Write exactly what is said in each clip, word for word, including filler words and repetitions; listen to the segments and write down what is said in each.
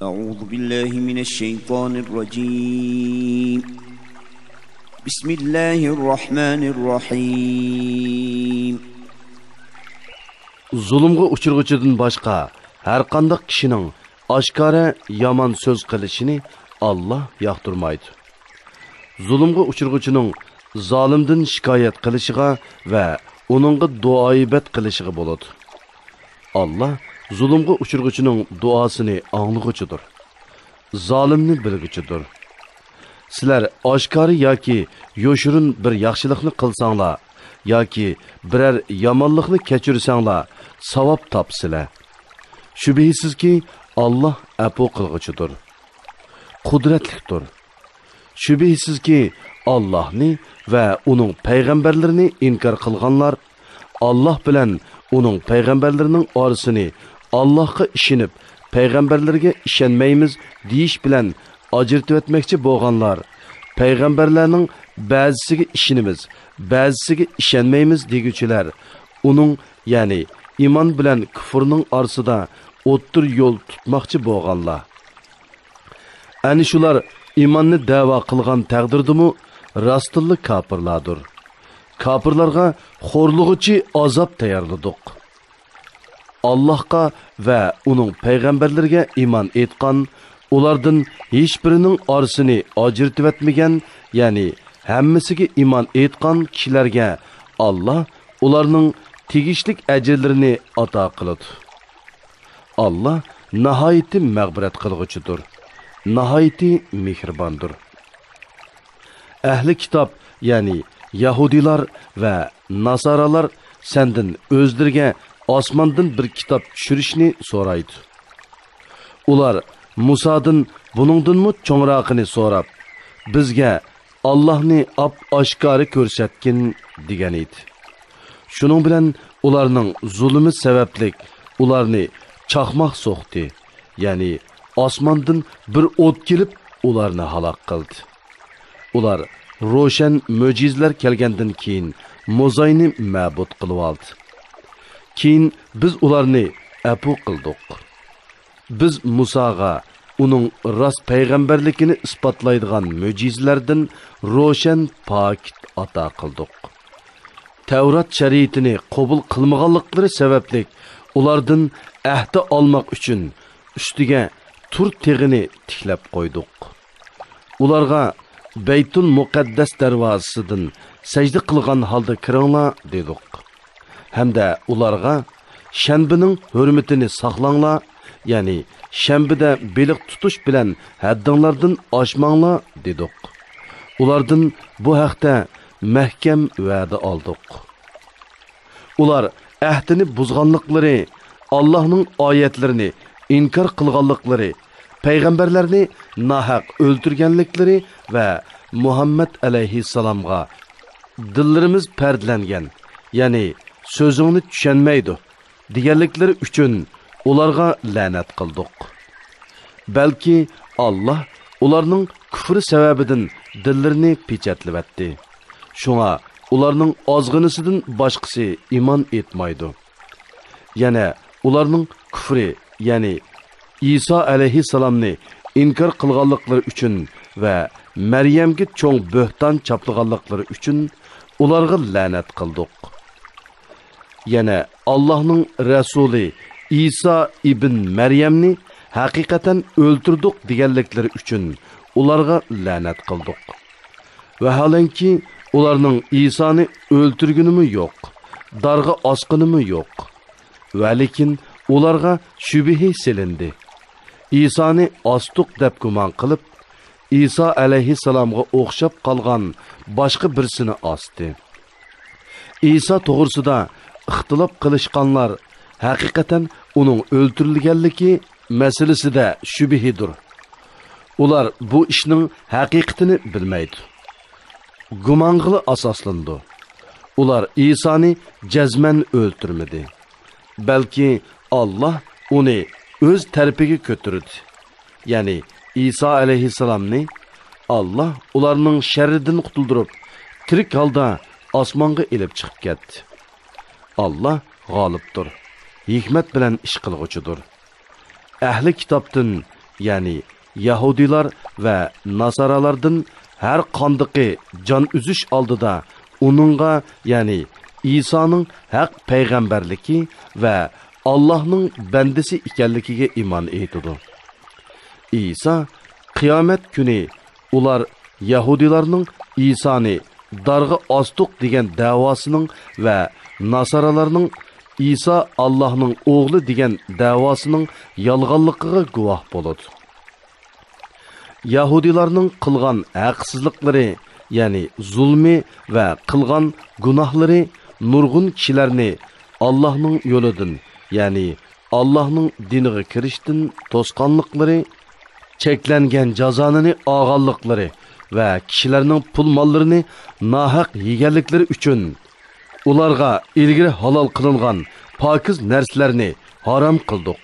أعوذ بالله من الشيطان الرجيم. بسم الله الرحمن الرحيم. زۇلۇمغا ئۇچرىغۇچىدىن باشقا ھەرقانداق كىشىنىڭ ئاشكارا يامان سۆز قىلىشىنى ئاللا ياقتۇرمايدۇ. زۇلۇمغا ئۇچرىغۇچىنىڭ زالىمدىن شىكايەت قىلىشىغا ۋە ئۇنىڭغا دۇئا-ئىبەت قىلىشىغا بولىدۇ. ئاللا زۇلۇمغا ئۇچرىغۇچىنىڭ دۇئاسىنى ئاڭلىغۇچىدۇر. زالىمنى بىلگۈچىدۇر. سىلەر ئاشكارا ياكى يوشۇرۇن بىر ياخشىلىقنى قىلساڭلار ياكى بىرەر يامانلىقنى كەچۈرسەڭلار، ساۋاب تاپىسىلەر. شۈبھىسىزكى، ئاللا ئەپۇ قىلغۇچىدۇر، قۇدرەتلىكتۇر. شۈبھىسىزكى، ئاللاھنى ۋە ئۇنىڭ پەيغەمبەرلىرىنى ئىنكار قىلغانلار، ئاللاھ بىلەن ئۇنىڭ پەيغەمبەرلىرىنىڭ ئارىسىنى ئاللاھقا ئىشىنىپ، پەيغەمبەرلىرىگە ئىشەنمەيمىز دېيىش بىلەن ئاجرىتىۋەتمەكچى بولغانلار، پەيغەمبەرلەرنىڭ بەزىسىگە ئىشىنىمىز، بەزىسىگە ئىشەنمەيمىز دېگۈچىلەر، ئۇنىڭ، يەنى ئىمان بىلەن كۇفرنىڭ ئارىسىدا ئوتتۇرا يول تۇتماقچى بولغانلار. ئەنە شۇلار ئىماننى دەۋا قىلغان تەقدىردىمۇ راستتىنلا كاپىرلاردۇر. كاپىرلارغا خورلىغۇچى ئازاب تەييارلىدۇق. ئاللاھقا ۋە ئۇنىڭ پەيغەمبەرلىرىگە ئىمان ئېيتقان، ئۇلاردىن ھېچبىرىنىڭ ئارىسىنى ئاجرىتىۋەتمىگەن، يەنى ھەممىسىگە ئىمان ئېيتقان كىشىلەرگە ئاللا ئۇلارنىڭ تېگىشلىك ئەجىرلىرىنى ئاتا قىلىدۇ. ئاللا ناھايىتى مەغپىرەت قىلغۇچىدۇر، ناھايىتى مېھرىباندۇر. ئەھلى كىتاب، يەنى يەھۇدىيلار ۋە ناسارالار سەندىن ئۆزلىرىگە ئاسماندىن بىر كىتاب چۈشۈرۈشنى سورايدۇ. ئۇلار مۇسادىن بۇنىڭدىنمۇ چوڭراقىنى سوراپ، بىزگە ئاللاھنى ئاپئاشكارا كۆرسەتكىن دېگەن ئىدى. شۇنىڭ بىلەن ئۇلارنىڭ زۇلۇمى سەۋەبلىك ئۇلارنى چاقماق سوقتى، يەنى ئاسماندىن بىر ئوت كېلىپ ئۇلارنى ھالاك قىلدى. ئۇلار روشەن مۆجىزىلەر كەلگەندىن كېيىن موزاينى مەبۇد قىلىۋالدى. كېيىن بىز ئۇلارنى ئەپۇ قىلدۇق. بىز مۇساغا ئۇنىڭ راست پەيغەمبەرلىكىنى ئىسپاتلايدىغان مۆجىزىلەردىن روشەن پاكىت ئاتا قىلدۇق. تەۋرات شەرىئىتىنى قوبۇل قىلمىغانلىقلىرى سەۋەبلىك ئۇلاردىن ئەھدە ئالماق ئۈچۈن ئۈستىگە تۇر تېغىنى تىكلەپ قويدۇق. ئۇلارغا بەيتۇل مۇقەددەس دەرۋازىسىدىن سەجدە قىلغان ھالدا كىرىڭلار دېدۇق. ھەمدە ئۇلارغا شەنبىنىڭ ھۆرمىتىنى ساقلاڭلار، يەنى شەنبىدە بېلىق تۇتۇش بىلەن ھەددىڭلاردىن ئاشماڭلار دېدۇق. ئۇلاردىن بۇ ھەقتە مەھكەم ۋەدە ئالدۇق. ئۇلار ئەھدىنى بۇزغانلىقلىرى، ئاللاھنىڭ ئايەتلىرىنى ئىنكار قىلغانلىقلىرى، پەيغەمبەرلەرنى ناھەق ئۆلتۈرگەنلىكلىرى ۋە مۇھەممەد ئەلەيھىسسالامغا دىللىرىمىز پەردىلەنگەن، يەنى سۆزۈڭنى چۈشەنمەيدۇ دېگەنلىكلىرى ئۈچۈن ئۇلارغا لەنەت قىلدۇق. بەلكى ئاللاھ ئۇلارنىڭ كۇفرى سەۋەبىدىن دىللىرىنى پېچەتلىۋەتتى. شۇڭا ئۇلارنىڭ ئازغىنىسىدىن باشقىسى ئىمان ئېيتمايدۇ. يەنە ئۇلارنىڭ كۇفرى، يەنى ئىسا ئەلەيھىسسالامنى ئىنكار قىلغانلىقلىرى ئۈچۈن ۋە مەريەمگە چوڭ بۆھتان چاپلىغانلىقلىرى ئۈچۈن ئۇلارغا لەنەت قىلدۇق. يەنە ئاللاھنىڭ رەسۇلى ئىسا ئىبن مەريەمنى ھەقىقەتەن ئۆلتۈردۇق دېگەنلىكلىرى ئۈچۈن ئۇلارغا لەنەت قىلدۇق. ۋەھالەنكى، ئۇلارنىڭ ئىسانى ئۆلتۈرگىنىمۇ يوق، دارغا ئاسقىنىمۇ يوق. ۋەلىكىن ئۇلارغا شۈبھە سېلىندى. ئىسانى ئاستۇق دەپ گۇمان قىلىپ، ئىسا ئەلەيھىسسالامغا ئوخشاپ قالغان باشقا بىرسىنى ئاستى. ئىسا توغرىسىدا ئىختىلاپ قىلىشقانلار ھەقىقەتەن ئۇنىڭ ئۆلتۈرۈلگەنلىكى مەسىلىسىدە شۈبھىدۇر. ئۇلار بۇ ئىشنىڭ ھەقىقىتىنى بىلمەيدۇ. گۇمانغىلا ئاساسلىنىدۇ. ئۇلار ئىسانى جەزمەن ئۆلتۈرمىدى. بەلكى ئاللاھ ئۇنى ئۆز تەرىپىگە كۆتۈردى. يەنى ئىسا ئەلەيھىسسالامنى ئاللاھ ئۇلارنىڭ شەررىدىن قۇتۇلدۇرۇپ، تىرىك ھالدا ئاسمانغا ئېلىپ چىقىپ كەتتى. ئاللاھ غالىبتۇر، ھېكمەت بىلەن ئىش قىلغۇچىدۇر. ئەھلى كىتابتىن يەنى يەھۇدىيلار ۋە ناسارالاردىن ھەر قاندىقى جان ئۈزۈش ئالدىدا ئۇنىڭغا، يەنى ئىسانىڭ ھەق پەيغەمبەرلىكى ۋە ئاللاھنىڭ بەندىسى ئىكەنلىكىگە ئىمان ئېيتىدۇ. ئىسا قىيامەت كۈنى ئۇلار يەھۇدىيلارنىڭ ئىسانى دارغا ئاستۇق دېگەن دەۋاسىنىڭ ۋە ناسارالارنىڭ ئىسا ئاللاھنىڭ ئوغلى دېگەن دەۋاسىنىڭ يالغانلىقىغا گۇۋاھ بولىدۇ. يەھۇدىيلارنىڭ قىلغان ھەقسىزلىقلىرى، يەنى زۇلمى ۋە قىلغان گۇناھلىرى نۇرغۇن كىشىلەرنى ئاللاھنىڭ يولىدىن، يەنى ئاللاھنىڭ دىنىغا كىرىشتىن توسقانلىقلىرى، چەكلەنگەن جازانى ئالغانلىقلىرى ۋە كىشىلەرنىڭ پۇل ماللىرىنى ناھەق يېگەنلىكلىرى ئۈچۈن، ئۇلارغا ئىلگىرى ھالال قىلىنغان پاكىز نەرسىلەرنى ھارام قىلدۇق.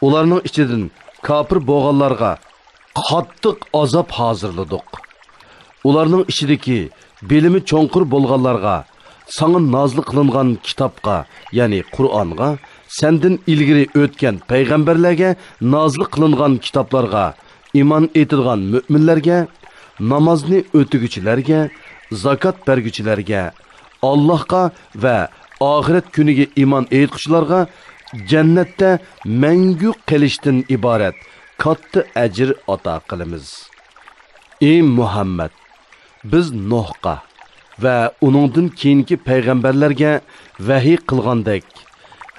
ئۇلارنىڭ ئىچىدىن كاپىر بولغانلارغا قاتتىق ئازاب ھازىرلىدۇق. ئۇلارنىڭ ئىچىدىكى بىلىمى چوڭقۇر بولغانلارغا، ساڭا نازىل قىلىنغان كىتابقا، يەنى قۇرئانغا، سەندىن ئىلگىرى ئۆتكەن پەيغەمبەرلەرگە نازىل قىلىنغان كىتابلارغا ئىمان ئېيتىدىغان مۆمىنلەرگە، نامازنى ئۆتىگۈچىلەرگە، زاكات بەرگۈچىلەرگە، ئاللاھقا ۋە ئاخىرەت كۈنىگە ئىمان ئېيتقۇچىلارغا جەننەتتە مەڭگۈ قېلىشتىن ئىبارەت كاتتا ئەجىر ئاتا قىلىمىز. ئى مۇھەممەد! بىز نۇھقا ۋە ئۇنىڭدىن كېيىنكى پەيغەمبەرلەرگە ۋەھىي قىلغاندەك،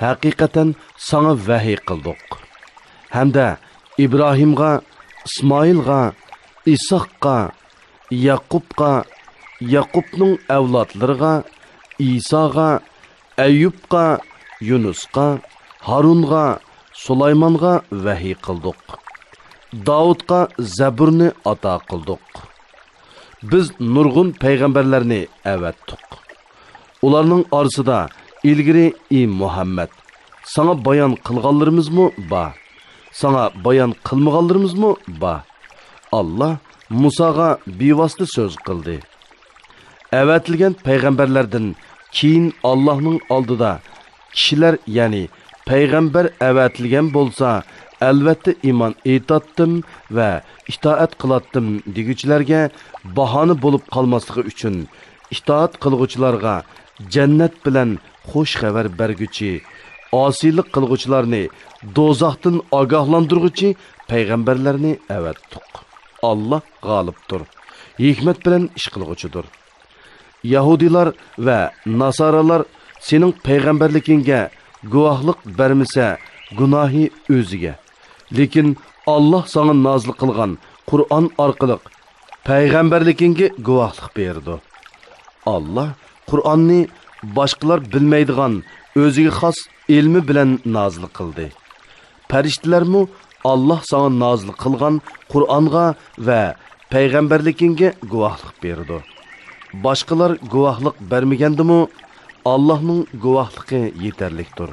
ھەقىقەتەن ساڭا ۋەھىي قىلدۇق. ھەمدە ئىبراھىمغا، ئىسمائىلغا، ئىسھاققا، يەقۇپقا، يەقۇپنىڭ ئەۋلادلىرىغا، ئىساغا، ئەييۇبقا، يۇنۇسقا، ھارۇنغا، سۇلايمانغا ۋەھىي قىلدۇق. داۋۇتقا زەبۇرنى ئاتا قىلدۇق. بىز نۇرغۇن پەيغەمبەرلەرنى ئەۋەتتۇق. ئۇلارنىڭ ئارىسىدا ئىلگىرى، ئى مۇھەممەد، ساڭا بايان قىلغانلىرىمىزمۇ بار، ساڭا بايان قىلمىغانلىرىمىزمۇ بار. ئاللا مۇساغا بىۋاسىتە سۆز قىلدى. ئەۋەتىلگەن پەيغەمبەرلەردىن كېيىن ئاللاھنىڭ ئالدىدا كىشىلەر، يەنى پەيغەمبەر ئەۋەتىلگەن بولسا، ئەلۋەتتە ئىمان ئېيتاتتىم ۋە ئىتائەت قىلاتتىم دېگۈچىلەرگە باھانە بولۇپ قالماسلىقى ئۈچۈن، ئىتائەت قىلغۇچىلارغا جەننەت بىلەن خۇش خەۋەر بەرگۈچى، ئاسىيلىق قىلغۇچىلارنى دوزاختىن ئاگاھلاندۇرغۇچى پەيغەمبەرلەرنى ئەۋەتتۇق. ئاللا غالىبتۇر، ھېكمەت بىلەن ئىش قىلغۇچىدۇر. يەھۇدىيلار ۋە ناسارالار سېنىڭ پەيغەمبەرلىكىڭگە گۇۋاھلىق بەرمىسە، گۇناھى ئۆزىگە. لېكىن ئاللا ساڭا نازىل قىلغان قۇرئان ئارقىلىق پەيغەمبەرلىكىڭگە گۇۋاھلىق بېرىدۇ. ئاللا قۇرئاننى باشقىلار بىلمەيدىغان ئۆزىگە خاس ئىلمى بىلەن نازىل قىلدى. پەرىشتىلەرمۇ ئاللا ساڭا نازىل قىلغان قۇرئانغا ۋە پەيغەمبەرلىكىڭگە گۇۋاھلىق بېرىدۇ. باشقىلار گۇۋاھلىق بەرمىگەندىمۇ، ئاللانىڭ گۇۋاھلىقى يېتەرلىكتۇر.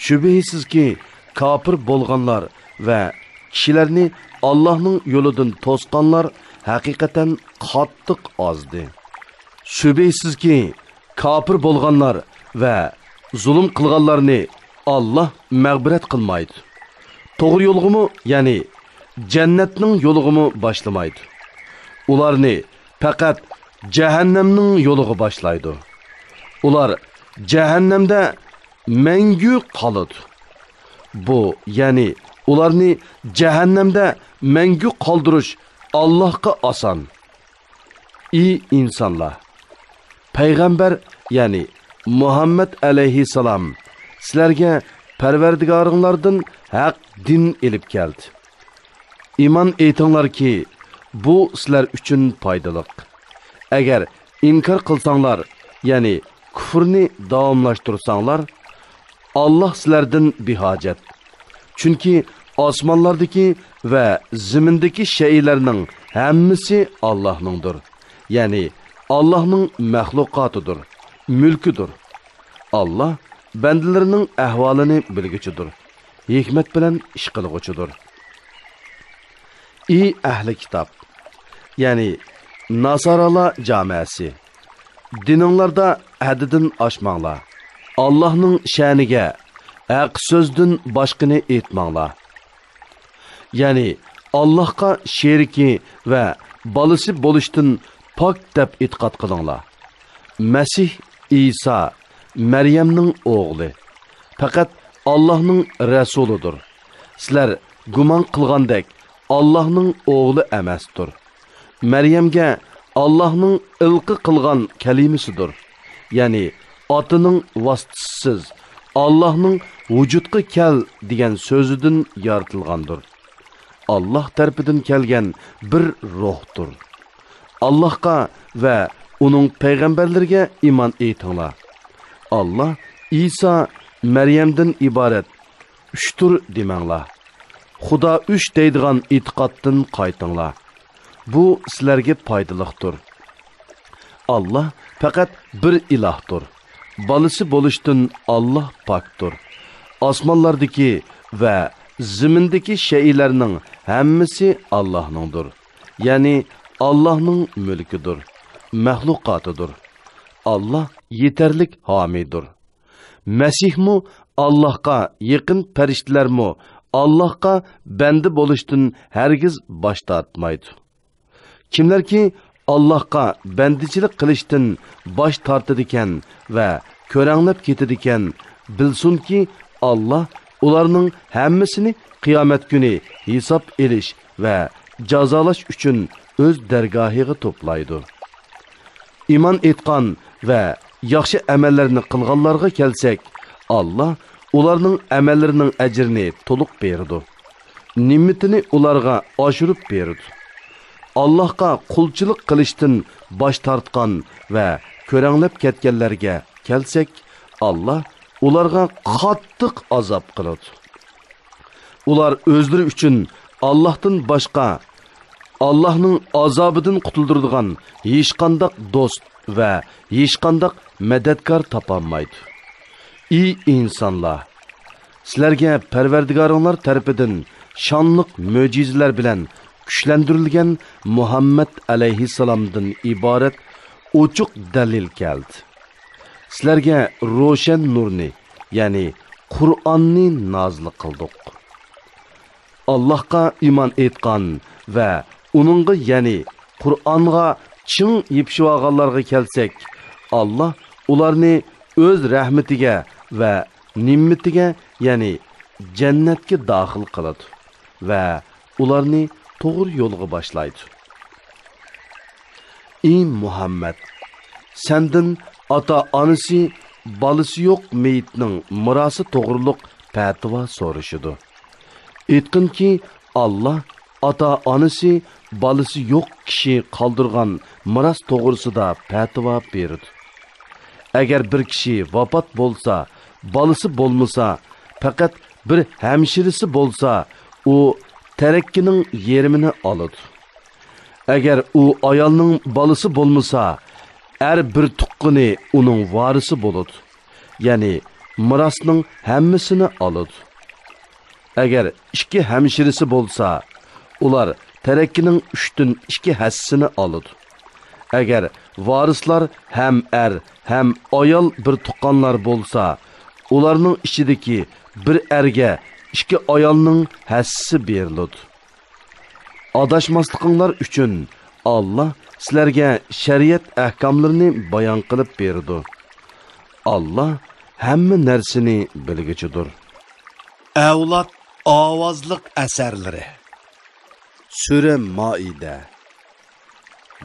شۈبھىسىزكى، كاپىر بولغانلار ۋە كىشىلەرنى ئاللانىڭ يولىدىن توسقانلار ھەقىقەتەن قاتتىق ئازدى. شۈبھىسىزكى، كاپىر بولغانلار ۋە زۇلۇم قىلغانلارنى ئاللا مەغپىرەت قىلمايدۇ. توغرا يولغىمۇ، يەنى جەننەتنىڭ يولىغىمۇ باشلىمايدۇ. ئۇلارنى پەقەت جەھەننەمنىڭ يولىغا باشلايدۇ. ئۇلار جەھەننەمدە مەڭگۈ قالىدۇ. بۇ، يەنى ئۇلارنى جەھەننەمدە مەڭگۈ قالدۇرۇش ئاللاھقا ئاسان. ئى ئىنسانلار! پەيغەمبەر، يەنى مۇھەممەد ئەلەيھىسسالام سىلەرگە پەرۋەردىگارىڭلاردىن ھەق دىن ئېلىپ كەلدى. ئىمان ئېيتىڭلاركى، بۇ سىلەر ئۈچۈن پايدىلىق. ئەگەر ئىنكار قىلساڭلار، يەنى كۇفرنى داۋاملاشتۇرساڭلار، ئاللا سىلەردىن بىھاجەت. چۈنكى ئاسمانلاردىكى ۋە زېمىندىكى شەيئىلەرنىڭ ھەممىسى ئاللانىڭدۇر. يەنى ئاللانىڭ مەخلۇقاتىدۇر، مۈلكىدۇر. ئاللا بەندىلىرىنىڭ ئەھۋالىنى بىلگۈچىدۇر، ھېكمەت بىلەن ئىش قىلغۇچىدۇر. ئى ئەھلى كىتاب، يەنى ناسارالار جامەسى، دىنىڭلاردا ھەددىدىن ئاشماڭلار. ئاللانىڭ شەنىگە ھەق سۆزدىن باشقىنى ئېيتماڭلار. يەنى ئاللاھقا شېرىكى ۋە بالىسى بولۇشتىن پاك دەپ ئېتىقاد قىلىڭلار. مەسىھ ئىسا مەريەمنىڭ ئوغلى، پەقەت ئاللاھنىڭ رەسۇلىدۇر. سىلەر گۇمان قىلغاندەك ئاللاھنىڭ ئوغلى ئەمەستۇر. مەريەمگە ئاللاھنىڭ ئىلقا قىلغان كەلىمىسىدۇر. يەنى ئاتىنىڭ ۋاسىتىسىسىز ئاللاھنىڭ ۋۇجۇدقا كەل دېگەن سۆزىدىن يارىتىلغاندۇر. ئاللاھ تەرىپىدىن كەلگەن بىر روھتۇر. ئاللاھقا ۋە ئۇنىڭ پەيغەمبەرلىرىگە ئىمان ئېيتىڭلار. ئاللاھ ئىسا مەريەمدىن ئىبارەت ئۈچتۇر دېمەڭلار. خۇدا ئۈچ دەيدىغان ئېتىقادتىن قايتىڭلار. بۇ سىلەرگە پايدىلىقتۇر. ئاللاھ پەقەت بىر ئىلاھتۇر. بالىسى بولۇشتىن ئاللاھ پاكتۇر. ئاسمانلاردىكى ۋە زېمىندىكى شەيئىلەرنىڭ ھەممىسى ئاللاھنىڭدۇر. يەنى ئاللاھنىڭ مۈلكىدۇر، مەخلۇقاتىدۇر. ئاللاھ يېتەرلىك ھامىيدۇر. مەسىھمۇ ئاللاھقا، يېقىن پەرىشتىلەرمۇ ئاللاھقا بەندە بولۇشتىن ھەرگىز باش تارتمايدۇ. كىملەركى ئاللاھقا بەندىچىلىك قىلىشتىن باش تارتىدىكەن ۋە كۆرەڭلەپ كېتىدىكەن، بىلسۇنكى، ئاللاھ ئۇلارنىڭ ھەممىسىنى قىيامەت كۈنى ھېساب ئېلىش ۋە جازالاش ئۈچۈن ئۆز دەرگاھىغا توپلايدۇ. ئىمان ئېيتقان ۋە ياخشى ئەمەللەرنى قىلغانلارغا كەلسەك، ئاللاھ ئۇلارنىڭ ئەمەللىرىنىڭ ئەجرىنى تولۇق بېرىدۇ. نېمىتىنى ئۇلارغا ئاشۇرۇپ بېرىدۇ. ئاللاھقا قۇلچىلىق قىلىشتىن باش تارتقان ۋە كۆرەڭلەپ كەتكەنلەرگە كەلسەك، ئاللاھ ئۇلارغا قاتتىق ئازاب قىلىدۇ. ئۇلار ئۆزلىرى ئۈچۈن ئاللاھتىن باشقا، ئاللاھنىڭ ئازابىدىن قۇتۇلدۇرىدىغان ھېچقانداق دوست ۋە ھېچقانداق مەدەتكار تاپالمايدۇ. ئى ئىنسانلار! سىلەرگە پەرۋەردىگارىڭلار تەرىپىدىن شانلىق مۆجىزىلەر بىلەن كۈچلەندۈرۈلگەن مۇھەممەد ئەلەيھىسسالامدىن ئىبارەت ئوچۇق دەلىل كەلدى. سىلەرگە روشەن نۇرنى، يەنى قۇرئاننى نازىل قىلدۇق. ئاللاھقا ئىمان ئېيتقان ۋە ئۇنىڭغا، يەنى قۇرئانغا چىڭ يېپىشىۋالغانلارغا كەلسەك، ئاللاھ ئۇلارنى ئۆز رەھمىتىگە ۋە نېمىتىگە، يەنى جەننەتكە داخىل قىلىدۇ ۋە ئۇلارنى توغرا يولغا باشلايدۇ. ئى مۇھەممەد! سەندىن ئاتا-ئانىسى، بالىسى يوق مېيىتنىڭ مىراسى توغرۇلۇق پەتىۋا سورىشىدۇ. ئېيتقىنكى، ئاللاھ ئاتا-ئانىسى، بالىسى يوق كىشى قالدۇرغان مىراس توغرىسىدا پەتىۋا بېرىدۇ. ئەگەر بىر كىشى ۋاپات بولسا، بالىسى بولمىسا، پەقەت بىر ھەمشىرىسى بولسا، ئۇ تەرىكىنىڭ يېرىمىنى ئالىدۇ. ئەگەر ئۇ ئايالنىڭ بالىسى بولمىسا، ئەر بىر تۇغقىنى ئۇنىڭ ۋارىسى بولىدۇ، يەنى مىراسنىڭ ھەممىسىنى ئالىدۇ. ئەگەر ئىككى ھەمشىرىسى بولسا، ئۇلار تەرىكىنىڭ ئۈچتىن ئىككى ھەسسىسىنى ئالىدۇ. ئەگەر ۋارىسلار ھەم ئەر، ھەم ئايال بىر تۇغقانلار بولسا، ئۇلارنىڭ ئىچىدىكى بىر ئەرگە ئىككى ئايالنىڭ ھەسسىسى بېرىلىدۇ. ئاداشماسلىقىڭلار ئۈچۈن ئاللاھ سىلەرگە شەرىئەت ئەھكاملىرىنى بايان قىلىپ بېرىدۇ. ئاللاھ ھەممە نەرسىنى بىلگۈچىدۇر. ئەۋلاد ئاۋازلىق ئەسەرلىرى. سۈرە مائىدە.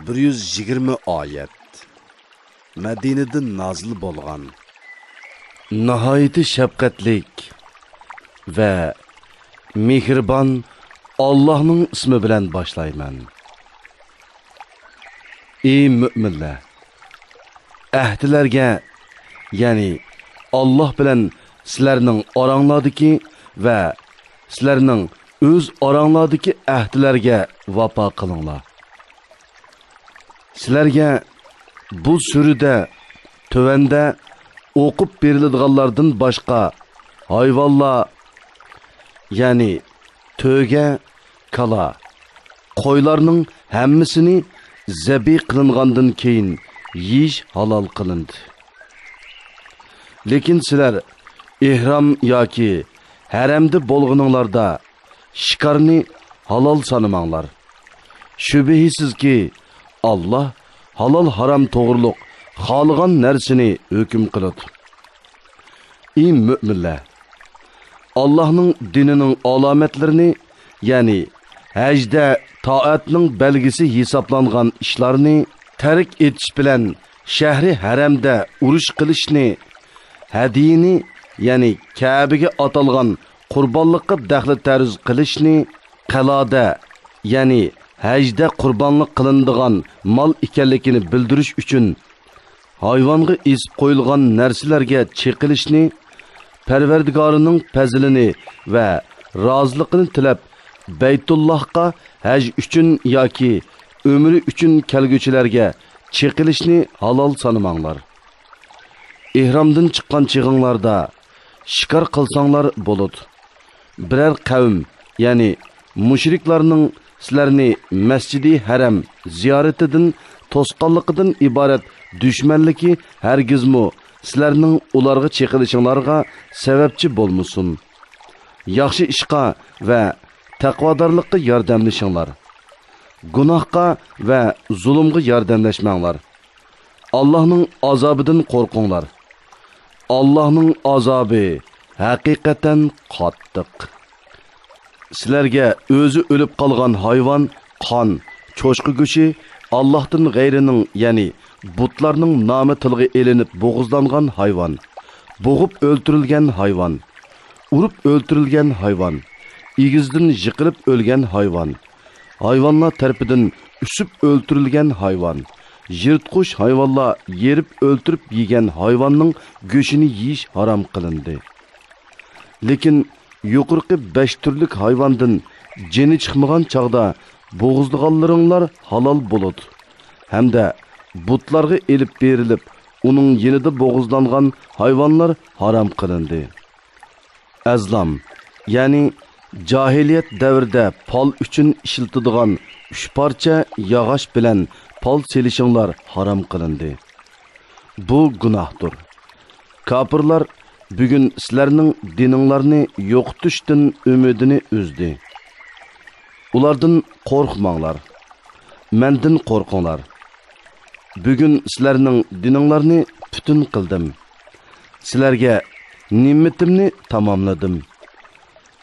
بىر يۈز يىگىرمە ئايەت. مەدىنىدىن نازىل بولغان. ناھايىتى شەپقەتلىك ۋە مېھرىبان ئاللاھنىڭ ئىسمى بىلەن باشلايمەن. ئى مۆمىنلەر! ئەھدىلەرگە، يەنى ئاللاھ بىلەن سىلەرنىڭ ئاراڭلاردىكى ۋە سىلەرنىڭ ئۆز ئاراڭلاردىكى ئەھدىلەرگە ۋاپا قىلىڭلار. سىلەرگە بۇ سۈرىدە تۆۋەندە ئوقۇپ بېرىلىدىغانلاردىن باشقا ھايۋانلار، يەنى تۆگە، كالا، قويلارنىڭ ھەممىسىنى زەبى قىلىنغاندىن كېيىن يېيىش ھالال قىلىندى. لېكىن سىلەر ئېھرام ياكى ھەرەمدە بولغىنىڭلاردا شىكارنى ھالال سانىماڭلار. شۈبھىسىزكى، ئاللا ھالال-ھارام توغرۇلۇق خالىغان نەرسىنى ھۆكۈم قىلىدۇ. ئى مۆمىنلەر! ئاللاھنىڭ دىنىنىڭ ئالامەتلىرىنى، يەنى ھەجدە تائەتنىڭ بەلگىسى ھېسابلانغان ئىشلارنى تەرك ئېتىش بىلەن شەھىرى ھەرەمدە ئۇرۇش قىلىشنى، ھەدىيىنى، يەنى كەبىگە ئاتالغان قۇربانلىققا دەخلى تەرۇز قىلىشنى، قەلادە، يەنى ھەجدە قۇربانلىق قىلىنىدىغان مال ئىكەنلىكىنى بىلدۈرۈش ئۈچۈن ھايۋانغا ئېسىپ قويۇلغان نەرسىلەرگە چېقىلىشنى، پەرۋەردىگارىنىڭ پەزلىنى ۋە رازىلىقىنى تىلەپ، بەيتۇللاھقا ھەج ئۈچۈن ياكى ئۆمرە ئۈچۈن كەلگۈچىلەرگە چېقىلىشنى ھالال سانىماڭلار. ئېھرامدىن چىققان چېغىڭلاردا شىكار قىلساڭلار بولىدۇ. بىرەر قەۋم، يەنى مۇشرىكلارنىڭ سىلەرنى مەسجىدى ھەرەم زىيارىتىدىن توسقانلىقىدىن ئىبارەت دۈشمەنلىكى ھەرگىزمۇ سىلەرنىڭ ئۇلارغا چېقىلىشىڭلارغا سەۋەبچى بولمىسۇن. ياخشى ئىشقا ۋە تەقۋادارلىققا ياردەملىشىڭلار. گۇناھقا ۋە زۇلۇمغا ياردەملەشمەڭلار. ئاللاھنىڭ ئازابىدىن قورقۇڭلار. ئاللاھنىڭ ئازابى ھەقىقەتەن قاتتىق. سىلەرگە ئۆزى ئۆلۈپ قالغان ھايۋان، قان، چوشقا گۆشى، ئاللاھتىن غەيرىنىڭ، يەنى بۇتلارنىڭ نامى تىلغا ئېلىنىپ بوغۇزلانغان ھايۋان، بوغۇپ ئۆلتۈرۈلگەن ھايۋان، ئۇرۇپ ئۆلتۈرۈلگەن ھايۋان، ئېگىزدىن يىقىلىپ ئۆلگەن ھايۋان، ھايۋانلار تەرىپىدىن ئۈسۈپ ئۆلتۈرۈلگەن ھايۋان، يىرتقۇچ ھايۋانلار يېرىپ ئۆلتۈرۈپ يېگەن ھايۋاننىڭ گۆشىنى يېيىش ھارام قىلىندى. لېكىن يۇقىرىقى بەش تۈرلۈك ھايۋاندىن جېنى چىقمىغان چاغدا بوغۇزلىغانلىرىڭلار ھالال بولىدۇ. ھەمدە بۇتلارغا ئېلىپ بېرىلىپ، ئۇنىڭ يېنىدا بوغۇزلانغان ھايۋانلار ھارام قىلىندى. ئەزلام، يەنى جاھىلىيەت دەۋرىدە پال ئۈچۈن ئىشلىتىدىغان ئۈچ پارچە ياغاچ بىلەن پال سېلىشىڭلار ھارام قىلىندى. بۇ گۇناھتۇر. كاپىرلار بۈگۈن سىلەرنىڭ دىنىڭلارنى يوقىتىشتىن ئۈمىدىنى ئۈزدى. ئۇلاردىن قورقماڭلار. مەندىن قورقۇڭلار. بۈگۈن سىلەرنىڭ دىنىڭلارنى پۈتۈن قىلدىم. سىلەرگە نېمىتىمنى تاماملىدىم.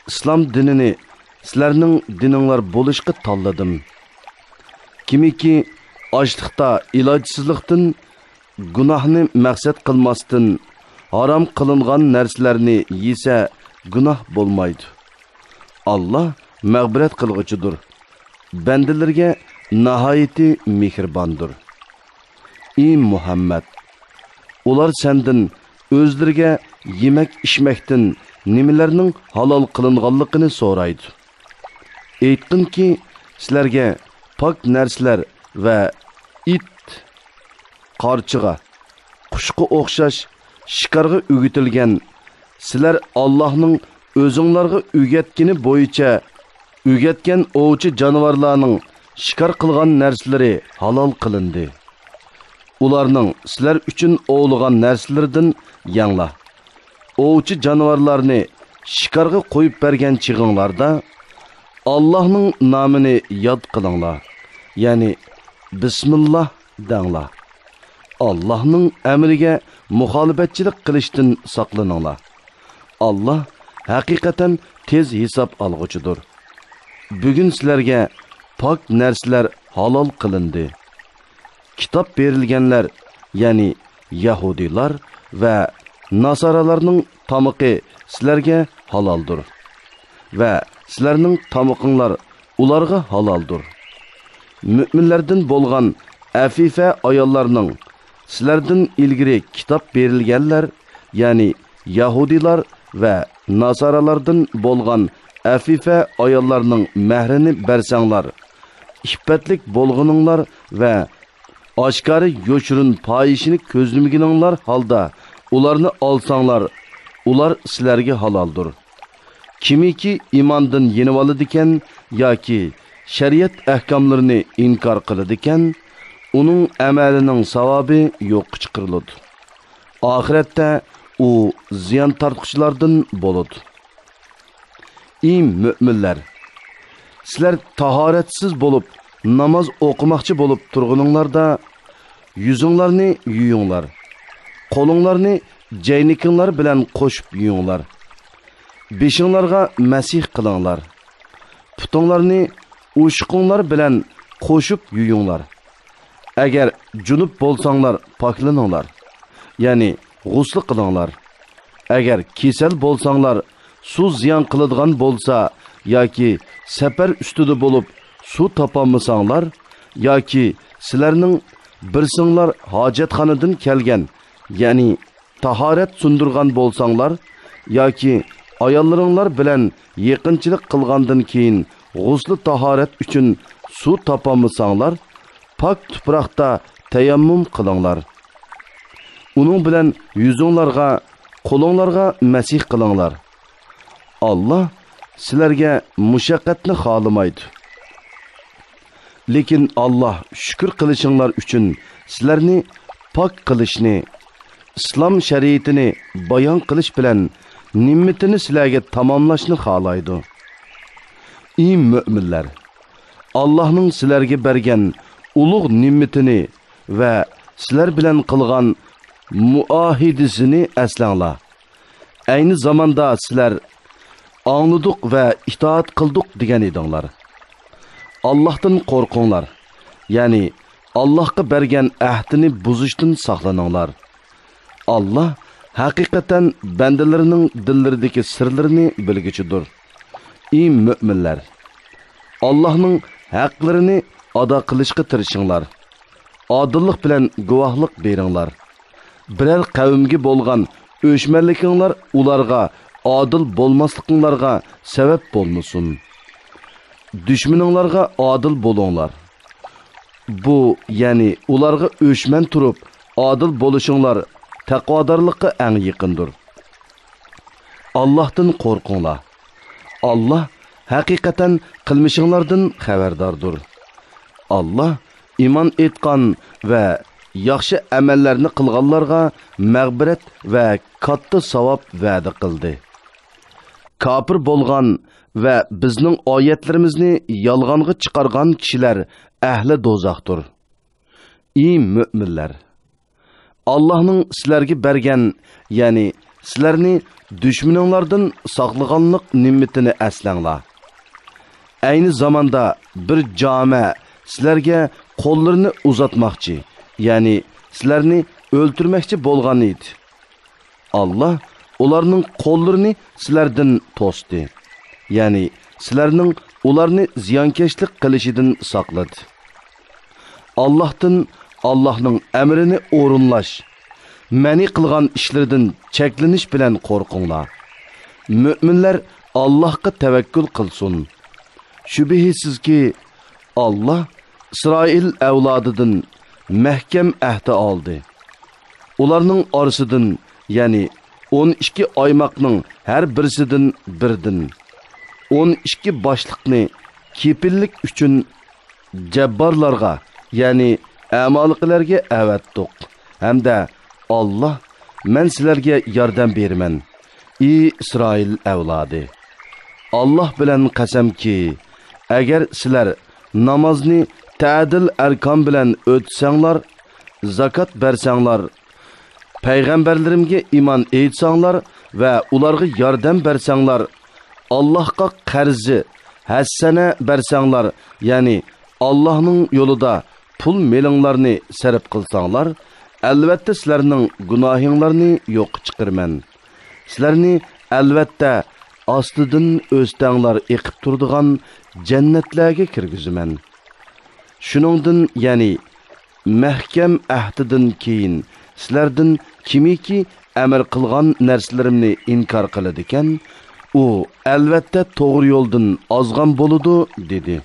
ئىسلام دىنىنى سىلەرنىڭ دىنىڭلار بولۇشقا تاللىدىم. كىمكى ئاچلىقتا ئىلاجسىزلىقتىن، گۇناھنى مەقسەت قىلماستىن، ھارام قىلىنغان نەرسىلەرنى يېسە، گۇناھ بولمايدۇ. ئاللا مەغپىرەت قىلغۇچىدۇر، بەندىلىرىگە ناھايىتى مېھرىباندۇر. ئى مۇھەممەد! ئۇلار سەندىن ئۆزلىرىگە يېمەك-ئىچمەكتىن نېمىلەرنىڭ ھالال قىلىنغانلىقىنى سورايدۇ. ئېيتقىنكى، سىلەرگە پاك نەرسىلەر ۋە ئىت، قارچىغا، قۇشقا ئوخشاش شىكارغا ئۆگىتىلگەن، سىلەر ئاللاھنىڭ ئۆزۈڭلارغا ئۆگەتكىنى بويىچە ئۆگەتكەن ئوۋچى جانىۋارلارنىڭ شىكار قىلغان نەرسىلىرى ھالال قىلىندى. ئۇلارنىڭ سىلەر ئۈچۈن ئوۋلىغان نەرسىلىرىدىن يەڭلار. ئوۋچى جانىۋارلارنى شىكارغا قويۇپ بەرگەن چېغىڭلاردا، ئاللاھنىڭ نامىنى ياد قىلىڭلار، يەنى بىسمىللا دەڭلار. ئاللاھنىڭ ئەمرىگە مۇخالىپەتچىلىك قىلىشتىن ساقلىنىڭلار. ئاللاھ ھەقىقەتەن تېز ھېساب ئالغۇچىدۇر. بۈگۈن سىلەرگە پاك نەرسىلەر ھالال قىلىندى. كىتاب بېرىلگەنلەر، يەنى يەھۇدىيلار ۋە ناسارالارنىڭ تامىقى سىلەرگە ھالالدۇر ۋە سىلەرنىڭ تامىقىڭلار ئۇلارغا ھالالدۇر. مۆمىنلەردىن بولغان ئەفىفە ئاياللارنىڭ، سىلەردىن ئىلگىرى كىتاب بېرىلگەنلەر، يەنى يەھۇدىيلار ۋە ناسارالاردىن بولغان ئەفىفە ئاياللارنىڭ مەھرىنى بەرسەڭلار، ئىپپەتلىك بولغىنىڭلار ۋە ئاشكارا يوشۇرۇن پاھىشىنى كۆزلىمىگىنىڭلار ھالدا ئۇلارنى ئالساڭلار، ئۇلار سىلەرگە ھالالدۇر. كىمكى ئىماندىن يېنىۋالىدىكەن ياكى شەرىئەت ئەھكاملىرىنى ئىنكار قىلىدىكەن، ئۇنىڭ ئەمەلىنىڭ ساۋابى يوققا چىقىرىلىدۇ. ئاخىرەتتە ئۇ زىيان تارتقۇچىلاردىن بولىدۇ. ئى مۆمىنلەر! سىلەر تاھارەتسىز بولۇپ، ناماز ئوقۇماقچى بولۇپ تۇرغىنىڭلاردا، يۈزۈڭلارنى يۇيۇڭلار. قولۇڭلارنى جەينىكىڭلار بىلەن قوشۇپ يۇيۇڭلار. بېشىڭلارغا مەسىھ قىلىڭلار. پۇتۇڭلارنى ئۇششۇقۇڭلار بىلەن قوشۇپ يۇيۇڭلار. ئەگەر جۇنۇپ بولساڭلار، پاكلىنىڭلار، يەنى غۇسلى قىلىڭلار. ئەگەر كېسەل بولساڭلار، سۇ زىيان قىلىدىغان بولسا ياكى سەپەر ئۈستىدە بولۇپ سۇ تاپالمىساڭلار ياكى سىلەرنىڭ بىرسىڭلار ھاجەتخانىدىن كەلگەن، يەنى تاھارەت سۇندۇرغان بولساڭلار ياكى ئاياللىرىڭلار بىلەن يېقىنچىلىق قىلغاندىن كېيىن غۇسلى تاھارەت ئۈچۈن سۇ تاپالمىساڭلار، پاك تۇپراقتا تەيەممۇم قىلىڭلار. ئۇنىڭ بىلەن يۈزۈڭلارغا، قولۇڭلارغا مەسىھ قىلىڭلار. ئاللا سىلەرگە مۇشەققەتنى خالىمايدۇ. لېكىن ئاللا شۈكۈر قىلىشىڭلار ئۈچۈن سىلەرنى پاك قىلىشنى، ئىسلام شەرىئىتىنى بايان قىلىش بىلەن نېمىتىنى سىلەرگە تاماملاشنى خالايدۇ. ئى مۆمىنلەر! ئاللانىڭ سىلەرگە بەرگەن ئۇلۇغ نېمىتىنى ۋە سىلەر بىلەن قىلغان مۇئاھىدىسىنى ئەسلەڭلار. ئەينى زاماندا سىلەر «ئاڭلىدۇق ۋە ئىتائەت قىلدۇق» دېگەن ئىدىڭلار. ئاللاھتىن قورقۇڭلار، يەنى ئاللاھقا بەرگەن ئەھدىنى بۇزۇشتىن ساقلىنىڭلار. ئاللاھ ھەقىقەتەن بەندىلىرىنىڭ دىللىرىدىكى سىرلىرىنى بىلگۈچىدۇر. ئى مۆمىنلەر! ئاللاھنىڭ ھەقلىرىنى ئادا قىلىشقا تىرىشىڭلار. ئادىللىق بىلەن گۇۋاھلىق بېرىڭلار. بىرەر قەۋمگە بولغان ئۆچمەنلىكىڭلار ئۇلارغا ئادىل بولماسلىقىڭلارغا سەۋەب بولمىسۇن. دۈشمىنىڭلارغا ئادىل بولۇڭلار. بۇ، يەنى ئۇلارغا ئۆچمەن تۇرۇپ ئادىل بولۇشۇڭلار تەقۋادارلىققا ئەڭ يېقىندۇر. ئاللاھتىن قورقۇڭلار. ئاللاھ ھەقىقەتەن قىلمىشىڭلاردىن خەۋەرداردۇر. ئاللاھ ئىمان ئېيتقان ۋە ياخشى ئەمەللەرنى قىلغانلارغا مەغپىرەت ۋە كاتتا ساۋاب ۋەدە قىلدى. كاپىر بولغان ۋە بىزنىڭ ئايەتلىرىمىزنى يالغانغا چىقارغان كىشىلەر ئەھلى دوزاختۇر. ئى مۆمىنلەر! ئاللاھنىڭ سىلەرگە بەرگەن، يەنى سىلەرنى دۈشمىنىڭلاردىن ساقلىغانلىق نېمىتىنى ئەسلەڭلار. ئەينى زاماندا بىر جامە سىلەرگە قوللىرىنى ئۇزاتماقچى، يەنى سىلەرنى ئۆلتۈرمەكچى بولغان ئىدى. ئاللاھ ئۇلارنىڭ قوللىرىنى سىلەردىن توستى، يەنى سىلەرنىڭ ئۇلارنى زىيانكەشلىك قىلىشىدىن ساقلىدى. ئاللاھتىن، ئاللاھنىڭ ئەمرىنى ئورۇنلاش، مەنئى قىلغان ئىشلىرىدىن چەكلىنىش بىلەن قورقۇڭلار. مۆمىنلەر ئاللاھقا تەۋەككۈل قىلسۇن. شۈبھىسىزكى، ئاللاھ ئىسرائىل ئەۋلادىدىن مەھكەم ئەھدى ئالدى. ئۇلارنىڭ ئارىسىدىن، يەنى ئون ئىككى ئايماقنىڭ ھەر بىرسىدىن بىردىن، ئون ئىككى باشلىقنى كېپىللىك ئۈچۈن جەببارلارغا، يەنى ئەمالىقىلەرگە ئەۋەتتۇق. ھەمدە ئاللاھ، مەن سىلەرگە ياردەم بېرىمەن، ئى ئىسرائىل ئەۋلادى! ئاللاھ بىلەن قەسەمكى، ئەگەر سىلەر نامازنى تەدىل ئەركان بىلەن ئۆتىسەڭلار، زاكات بەرسەڭلار، پەيغەمبەرلىرىمگە ئىمان ئېيتساڭلار ۋە ئۇلارغا ياردەم بەرسەڭلار، ئاللاھقا قەرزى ھەسسەنە بەرسەڭلار، يەنى ئاللاھنىڭ يولىدا پۇل مېلىڭلارنى سەرپ قىلساڭلار، ئەلۋەتتە سىلەرنىڭ گۇناھىڭلارنى يوققا چىقىرىمەن. سىلەرنى ئەلۋەتتە ئاستىدىن ئۆستەڭلار ئېقىپ تۇرىدىغان جەننەتلەرگە كىرگۈزىمەن. شۇنىڭدىن، يەنى مەھكەم ئەھدىدىن كېيىن سىلەردىن كىمكى ئەمر قىلغان نەرسىلىرىمنى ئىنكار قىلىدىكەن، ئۇ ئەلۋەتتە توغرا يولدىن ئازغان بولىدۇ، دېدى.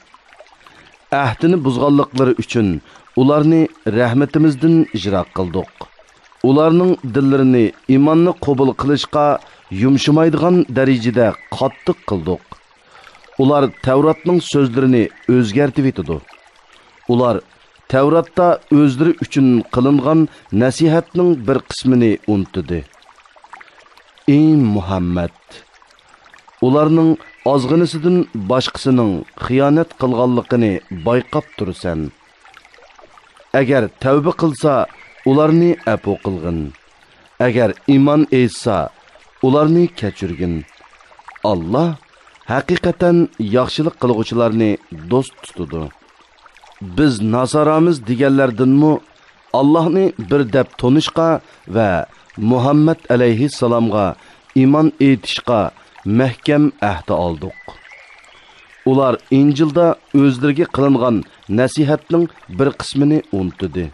ئەھدىنى بۇزغانلىقلىرى ئۈچۈن ئۇلارنى رەھمىتىمىزدىن يىراق قىلدۇق. ئۇلارنىڭ دىللىرىنى ئىماننى قوبۇل قىلىشقا يۇمشىمايدىغان دەرىجىدە قاتتىق قىلدۇق. ئۇلار تەۋراتنىڭ سۆزلىرىنى ئۆزگەرتىۋېتىدۇ. ئۇلار تەۋراتتا ئۆزلىرى ئۈچۈن قىلىنغان نەسىھەتنىڭ بىر قىسمىنى ئۇنتۇدى. ئى مۇھەممەد! ئۇلارنىڭ ئازغىنىسىدىن باشقىسىنىڭ خىيانەت قىلغانلىقىنى بايقاپ تۇرىسەن. ئەگەر تەۋبە قىلسا، ئۇلارنى ئەپۇ قىلغىن. ئەگەر ئىمان ئېيتسا، ئۇلارنى كەچۈرگىن. ئاللا ھەقىقەتەن ياخشىلىق قىلغۇچىلارنى دوست تۇتىدۇ. بىز ناسارامىز دېگەنلەردىنمۇ ئاللاھنى بىر دەپ تونۇشقا ۋە مۇھەممەد ئەلەيھىسسالامغا ئىمان ئېيتىشقا مەھكەم ئەھدى ئالدۇق. ئۇلار ئىنجىلدا ئۆزلىرىگە قىلىنغان نەسىھەتنىڭ بىر قىسمىنى ئۇنتۇدى.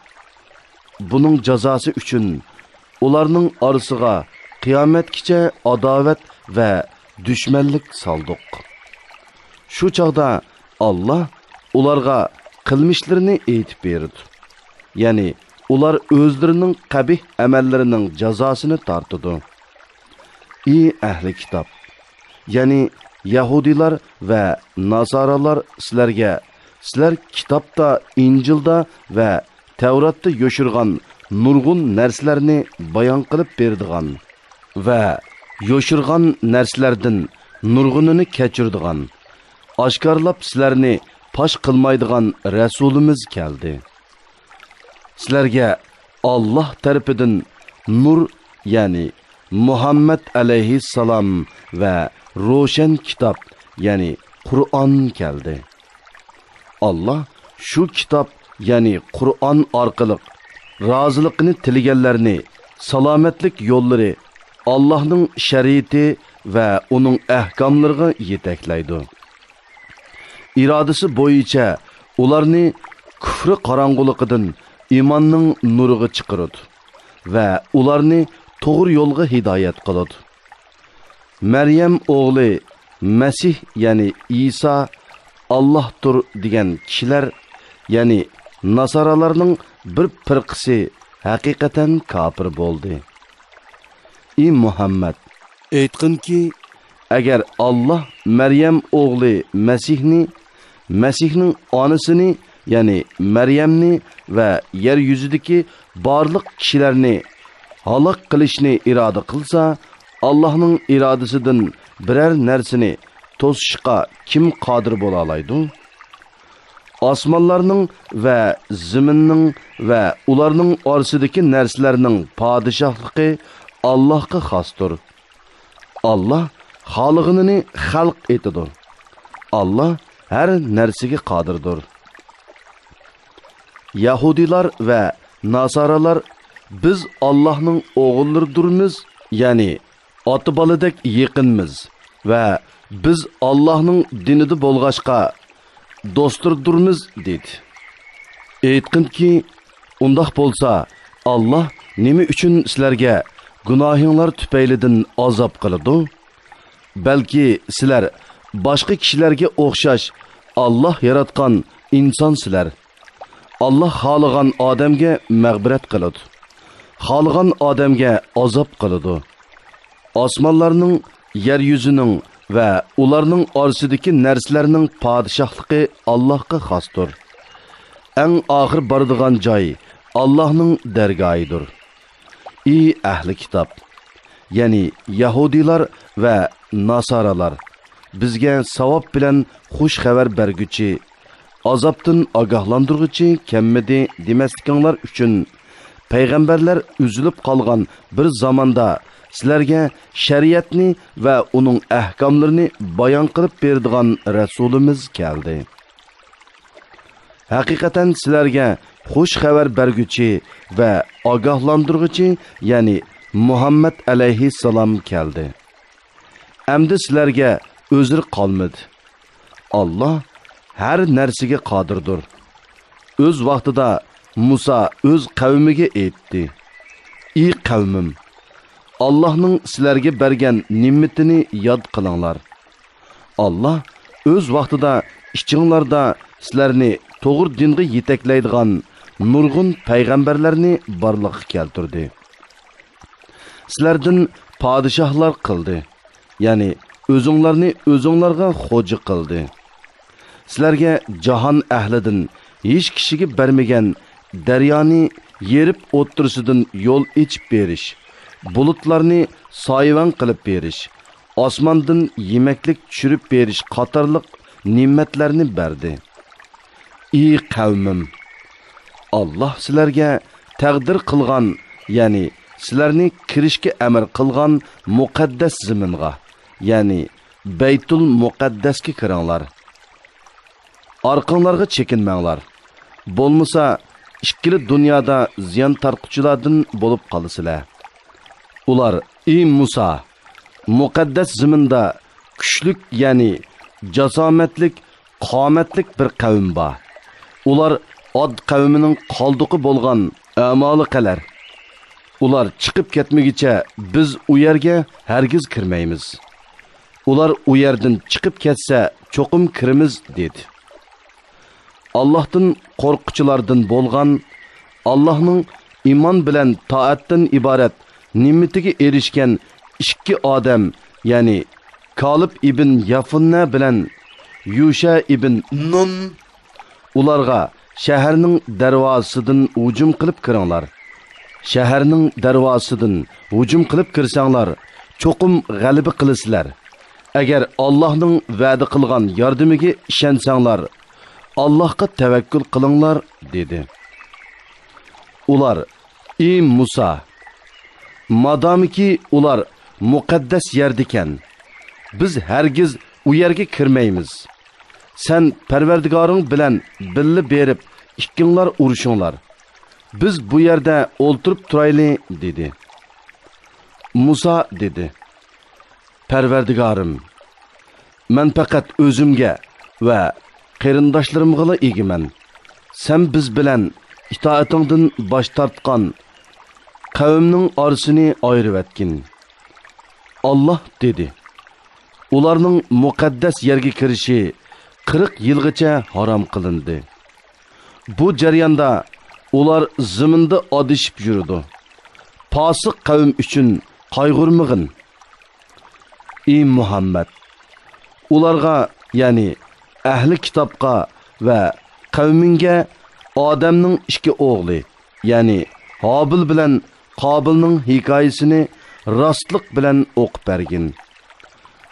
بۇنىڭ جازاسى ئۈچۈن ئۇلارنىڭ ئارىسىغا قىيامەتكىچە ئاداۋەت ۋە دۈشمەنلىك سالدۇق. شۇ چاغدا ئاللا ئۇلارغا قىلمىشلىرىنى ئېيتىپ بېرىدۇ. يەنى ئۇلار ئۆزلىرىنىڭ قەبىھ ئەمەللىرىنىڭ جازاسىنى تارتىدۇ. ئى ئەھلى كىتاب! يەنى يەھۇدىيلار ۋە ناسارالار سىلەرگە، سىلەر كىتابتا، ئىنجىلدا ۋە تەۋراتتا يوشۇرغان نۇرغۇن نەرسىلەرنى بايان قىلىپ بېرىدىغان ۋە يوشۇرغان نەرسىلەردىن نۇرغۇنىنى كەچۈرىدىغان، ئاشكارىلاپ سىلەرنى پاش قىلمايدىغان رەسۇلىمىز كەلدى. سىلەرگە ئاللا تەرىپىدىن نۇر، يەنى مۇھەممەد ئەلەيھىسسالام ۋە روشەن كىتاب، يەنى قۇرئان كەلدى. ئاللا شۇ كىتاب، يەنى قۇرئان ئارقىلىق رازىلىقىنى تىلىگەنلەرنى سالامەتلىك يوللىرى، ئاللانىڭ شەرىئىتى ۋە ئۇنىڭ ئەھكاملىرىغا يېتەكلەيدۇ. ئىرادىسى بويىچە ئۇلارنى كۇفرى قاراڭغۇلۇقىدىن ئىماننىڭ نۇرىغا چىقىرىدۇ ۋە ئۇلارنى توغرا يولغا ھىدايەت قىلىدۇ. مەريەم ئوغلى مەسىھ، يەنى ئىسا ئاللاھتۇر دېگەن كىشىلەر، يەنى ناسارالارنىڭ بىر پىرقىسى ھەقىقەتەن كاپىر بولدى. ئى مۇھەممەد! ئېيتقىنكى، ئەگەر ئاللا مەريەم ئوغلى مەسىھنى، مەسىھنىڭ ئانىسىنى، يەنى مەريەمنى ۋە يەر يۈزىدىكى بارلىق كىشىلەرنى ھالاك قىلىشنى ئىرادە قىلسا، ئاللانىڭ ئىرادىسىدىن بىرەر نەرسىنى توسۇشقا كىم قادىر بولالايدۇ؟ ئاسمانلارنىڭ ۋە زېمىننىڭ ۋە ئۇلارنىڭ ئارىسىدىكى نەرسىلەرنىڭ پادىشاھلىقى ئاللاھقا خاستۇر. ئاللا خالىغىنىنى خەلق ئېتىدۇ. ئاللا ھەر نەرسىگە قادىردۇر. يەھۇدىيلار ۋە ناسارالار، «بىز ئاللاھنىڭ ئوغۇللىرىدۇرمىز، يەنى ئاتا-بالىدەك يېقىنمىز ۋە بىز ئاللاھنىڭ دىنىدا بولغاچقا، دوستلىرىدۇرمىز» دېدى. ئېيتقىنكى، ئۇنداق بولسا، ئاللا نېمە ئۈچۈن سىلەرگە گۇناھىڭلار تۈپەيلىدىن ئازاب قىلىدۇ؟ بەلكى سىلەر باشقا كىشىلەرگە ئوخشاش ئاللا ياراتقان ئىنسانسىلەر. ئاللا خالىغان ئادەمگە مەغپىرەت قىلىدۇ، خالىغان ئادەمگە ئازاب قىلىدۇ. ئاسمانلارنىڭ، يەر يۈزىنىڭ ۋە ئۇلارنىڭ ئارىسىدىكى نەرسىلەرنىڭ پادىشاھلىقى ئاللاھقا خاستۇر. ئەڭ ئاخىر بارىدىغان جاي ئاللاھنىڭ دەرگاھىدۇر. ئى ئەھلى كىتاب، يەنى يەھۇدىيلار ۋە ناسارالار، بىزگە ساۋاب بىلەن خۇش خەۋەر بەرگۈچى، ئازابتىن ئاگاھلاندۇرغۇچى كەلمىدى دېمەسلىكىڭلار ئۈچۈن، پەيغەمبەرلەر ئۈزۈلۈپ قالغان بىر زاماندا سىلەرگە شەرىئەتنى ۋە ئۇنىڭ ئەھكاملىرىنى بايان قىلىپ بېرىدىغان رەسۇلىمىز كەلدى. ھەقىقەتەن سىلەرگە خۇش خەۋەر بەرگۈچى ۋە ئاگاھلاندۇرغۇچى، يەنى مۇھەممەد ئەلەيھىسسالام كەلدى. ئەمدى سىلەرگە ئۆزرى قالمىدى. ئاللا ھەر نەرسىگە قادىردۇر. ئۆز ۋاقتىدا مۇسا ئۆز قەۋمىگە ئېيتتى: «ئى قەۋمىم، ئاللانىڭ سىلەرگە بەرگەن نېمىتىنى ياد قىلىڭلار. ئاللا ئۆز ۋاقتىدا ئىچىڭلاردا سىلەرنى توغرا دىنغا يېتەكلەيدىغان نۇرغۇن پەيغەمبەرلەرنى بارلىققا كەلتۈردى. سىلەردىن پادىشاھلار قىلدى، يەنى ئۆزۈڭلارنى ئۆزۈڭلارغا خوجا قىلدى. سىلەرگە جاھان ئەھلىدىن ھېچ كىشىگە بەرمىگەن دەريانى يېرىپ ئوتتۇرىسىدىن يول ئېچىپ بېرىش، بۇلۇتلارنى سايىۋەن قىلىپ بېرىش، ئاسماندىن يېمەكلىك چۈشۈرۈپ بېرىش قاتارلىق نېمەتلەرنى بەردى. ئى قەۋمىم! ئاللاھ سىلەرگە تەقدىر قىلغان، يەنى سىلەرنى كىرىشكە ئەمىر قىلغان مۇقەددەس زېمىنغا، يەنى بەيتۇل مۇقەددەسكە كىرىڭلار. ئارقاڭلارغا چېكىنمەڭلار. بولمىسا، ئىككىلا دۇنيادا زىيان تارتقۇچىلاردىن بولۇپ قالىسىلەر. ئۇلار: ئى مۇسا! مۇقەددەس زېمىندا كۈچلۈك، يەنى جاسامەتلىك، قامەتلىك بىر قەۋم بار. ئۇلار ئاد قەۋمىنىڭ قالدۇقى بولغان ئامالىقەلەر. ئۇلار چىقىپ كەتمىگۈچە بىز ئۇ يەرگە ھەرگىز كىرمەيمىز. ئۇلار ئۇ يەردىن چىقىپ كەتسە، چوقۇم كىرىمىز، دېدى. ئاللاھتىن قورققۇچىلاردىن بولغان، ئاللاھنىڭ ئىمان بىلەن تائەتتىن ئىبارەت نېمىتىگە ئېرىشكەن ئىككى ئادەم، يەنى كالىب ئىبن يەفۇننە بىلەن يۇشە ئىبن نۇن، ئۇلارغا: شەھەرنىڭ دەرۋازىسىدىن ھۇجۇم قىلىپ كىرىڭلار. شەھەرنىڭ دەرۋازىسىدىن ھۇجۇم قىلىپ كىرسەڭلار، چوقۇم غەلىبە قىلىسىلەر. ئەگەر ئاللاھنىڭ ۋەدە قىلغان ياردىمىگە ئىشەنسەڭلار، ئاللاھقا تەۋەككۈل قىلىڭلار، دېدى. ئۇلار: ئى مۇسا! مادامىكى ئۇلار مۇقەددەس يەردىكەن، بىز ھەرگىز ئۇ يەرگە كىرمەيمىز. سەن پەرۋەردىگارىڭ بىلەن بىللە بېرىپ، ئىككىڭلار ئۇرۇشۇڭلار. بىز بۇ يەردە ئولتۇرۇپ تۇرايلى، دېدى. مۇسا دېدى: پەرۋەردىگارىم، مەن پەقەت ئۆزۈمگە ۋە قېرىنداشلىرىمغىلا ئىگىمەن. سەن بىز بىلەن ئىتائىتىڭدىن باش تارتقان قەۋمنىڭ ئارىسىنى ئايرىۋەتكىن. ئاللاھ دېدى: ئۇلارنىڭ مۇقەددەس يەرگە كىرىشى قىرىق يىلغىچە ھارام قىلىندى. بۇ جەرياندا ئۇلار زېمىندا ئادىشىپ يۈرىدۇ. پاسىق قەۋم ئۈچۈن قايغۇرمىغىن. ئى مۇھەممەد! ئۇلارغا، يەنى ئەھلى كىتابقا ۋە قەۋمىڭگە ئادەمنىڭ ئىككى ئوغلى، يەنى ھابىل بىلەن قابىلنىڭ ھېكايىسىنى راستلىق بىلەن ئوقۇپ بەرگىن.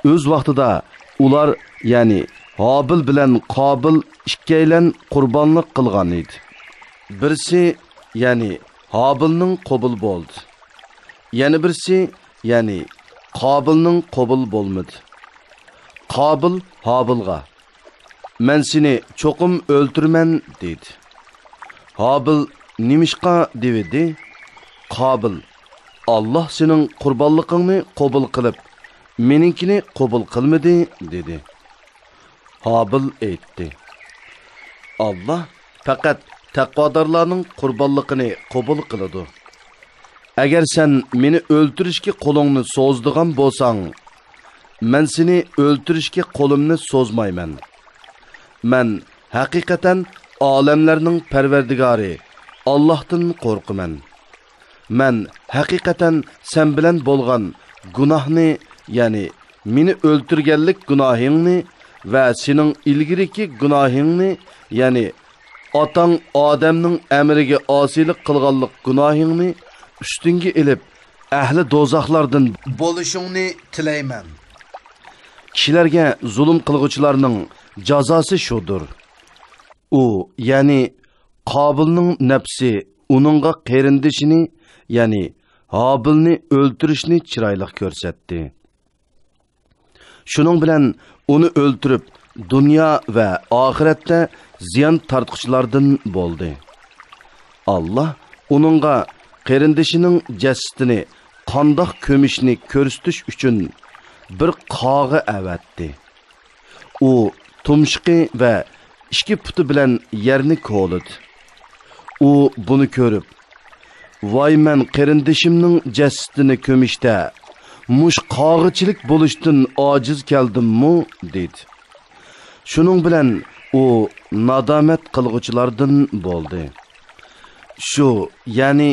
ئۆز ۋاقتىدا ئۇلار، يەنى ھابىل بىلەن قابىل ئىككىيلەن قۇربانلىق قىلغان ئىدى. بىرسى، يەنى ھابىلنىڭ قوبۇل بولدى. يەنە بىرسى، يەنى قابىلنىڭ قوبۇل بولمىدى. قابىل ھابىلغا: مەن سېنى چوقۇم ئۆلتۈرىمەن، دېدى. ھابىل: نېمىشقا؟ دېۋىدى. قابىل: ئاللاھ سېنىڭ قۇربانلىقىڭنى قوبۇل قىلىپ، مېنىڭكىنى قوبۇل قىلمىدى، دېدى. ھابىل ئېيتتى: ئاللاھ پەقەت تەقۋادارلارنىڭ قۇربانلىقىنى قوبۇل قىلىدۇ. ئەگەر سەن مېنى ئۆلتۈرۈشكە قولۇڭنى سوزىدىغان بولساڭ، مەن سېنى ئۆلتۈرۈشكە قولۇمنى سوزمايمەن. مەن ھەقىقەتەن ئالەملەرنىڭ پەرۋەردىگارى ئاللاھتىن قورقىمەن. مەن ھەقىقەتەن سەن بىلەن بولغان گۇناھنى، يەنى مېنى ئۆلتۈرگەنلىك گۇناھىڭنى ۋە سېنىڭ ئىلگىرىكى گۇناھىڭنى، يەنى ئاتاڭ ئادەمنىڭ ئەمرىگە ئاسىيلىق قىلغانلىق گۇناھىڭنى ئۈستۈڭگە ئېلىپ، ئەھلى دوزاخلاردىن بولۇشۇڭنى تىلەيمەن. كىشىلەرگە زۇلۇم قىلغۇچىلارنىڭ جازاسى شۇدۇر. ئۇ، يەنى قابىلنىڭ نەپسى ئۇنىڭغا قېرىندىشىنى، يەنى ھابىلنى ئۆلتۈرۈشنى چىرايلىق كۆرسەتتى. شۇنىڭ بىلەن ئۇنى ئۆلتۈرۈپ، دۇنيا ۋە ئاخىرەتتە زىيان تارتقۇچىلاردىن بولدى. ئاللاھ ئۇنىڭغا قېرىندىشىنىڭ جەسىتىنى قانداق كۆمۈشنى كۆرسىتىش ئۈچۈن بىر قاغا ئەۋەتتى. ئۇ تۇمشۇقى ۋە ئىككى پۇتى بىلەن يەرنى كولىدى. ئۇ بۇنى كۆرۈپ: ۋاي، مەن قېرىندىشىمنىڭ جەسىتىنى كۆمۈشتە مۇش قاغىچىلىك بولۇشتىن ئاجىز كەلدىممۇ؟ دېدى. شۇنىڭ بىلەن ئۇ نادامەت قىلغۇچىلاردىن بولدى. شۇ، يەنى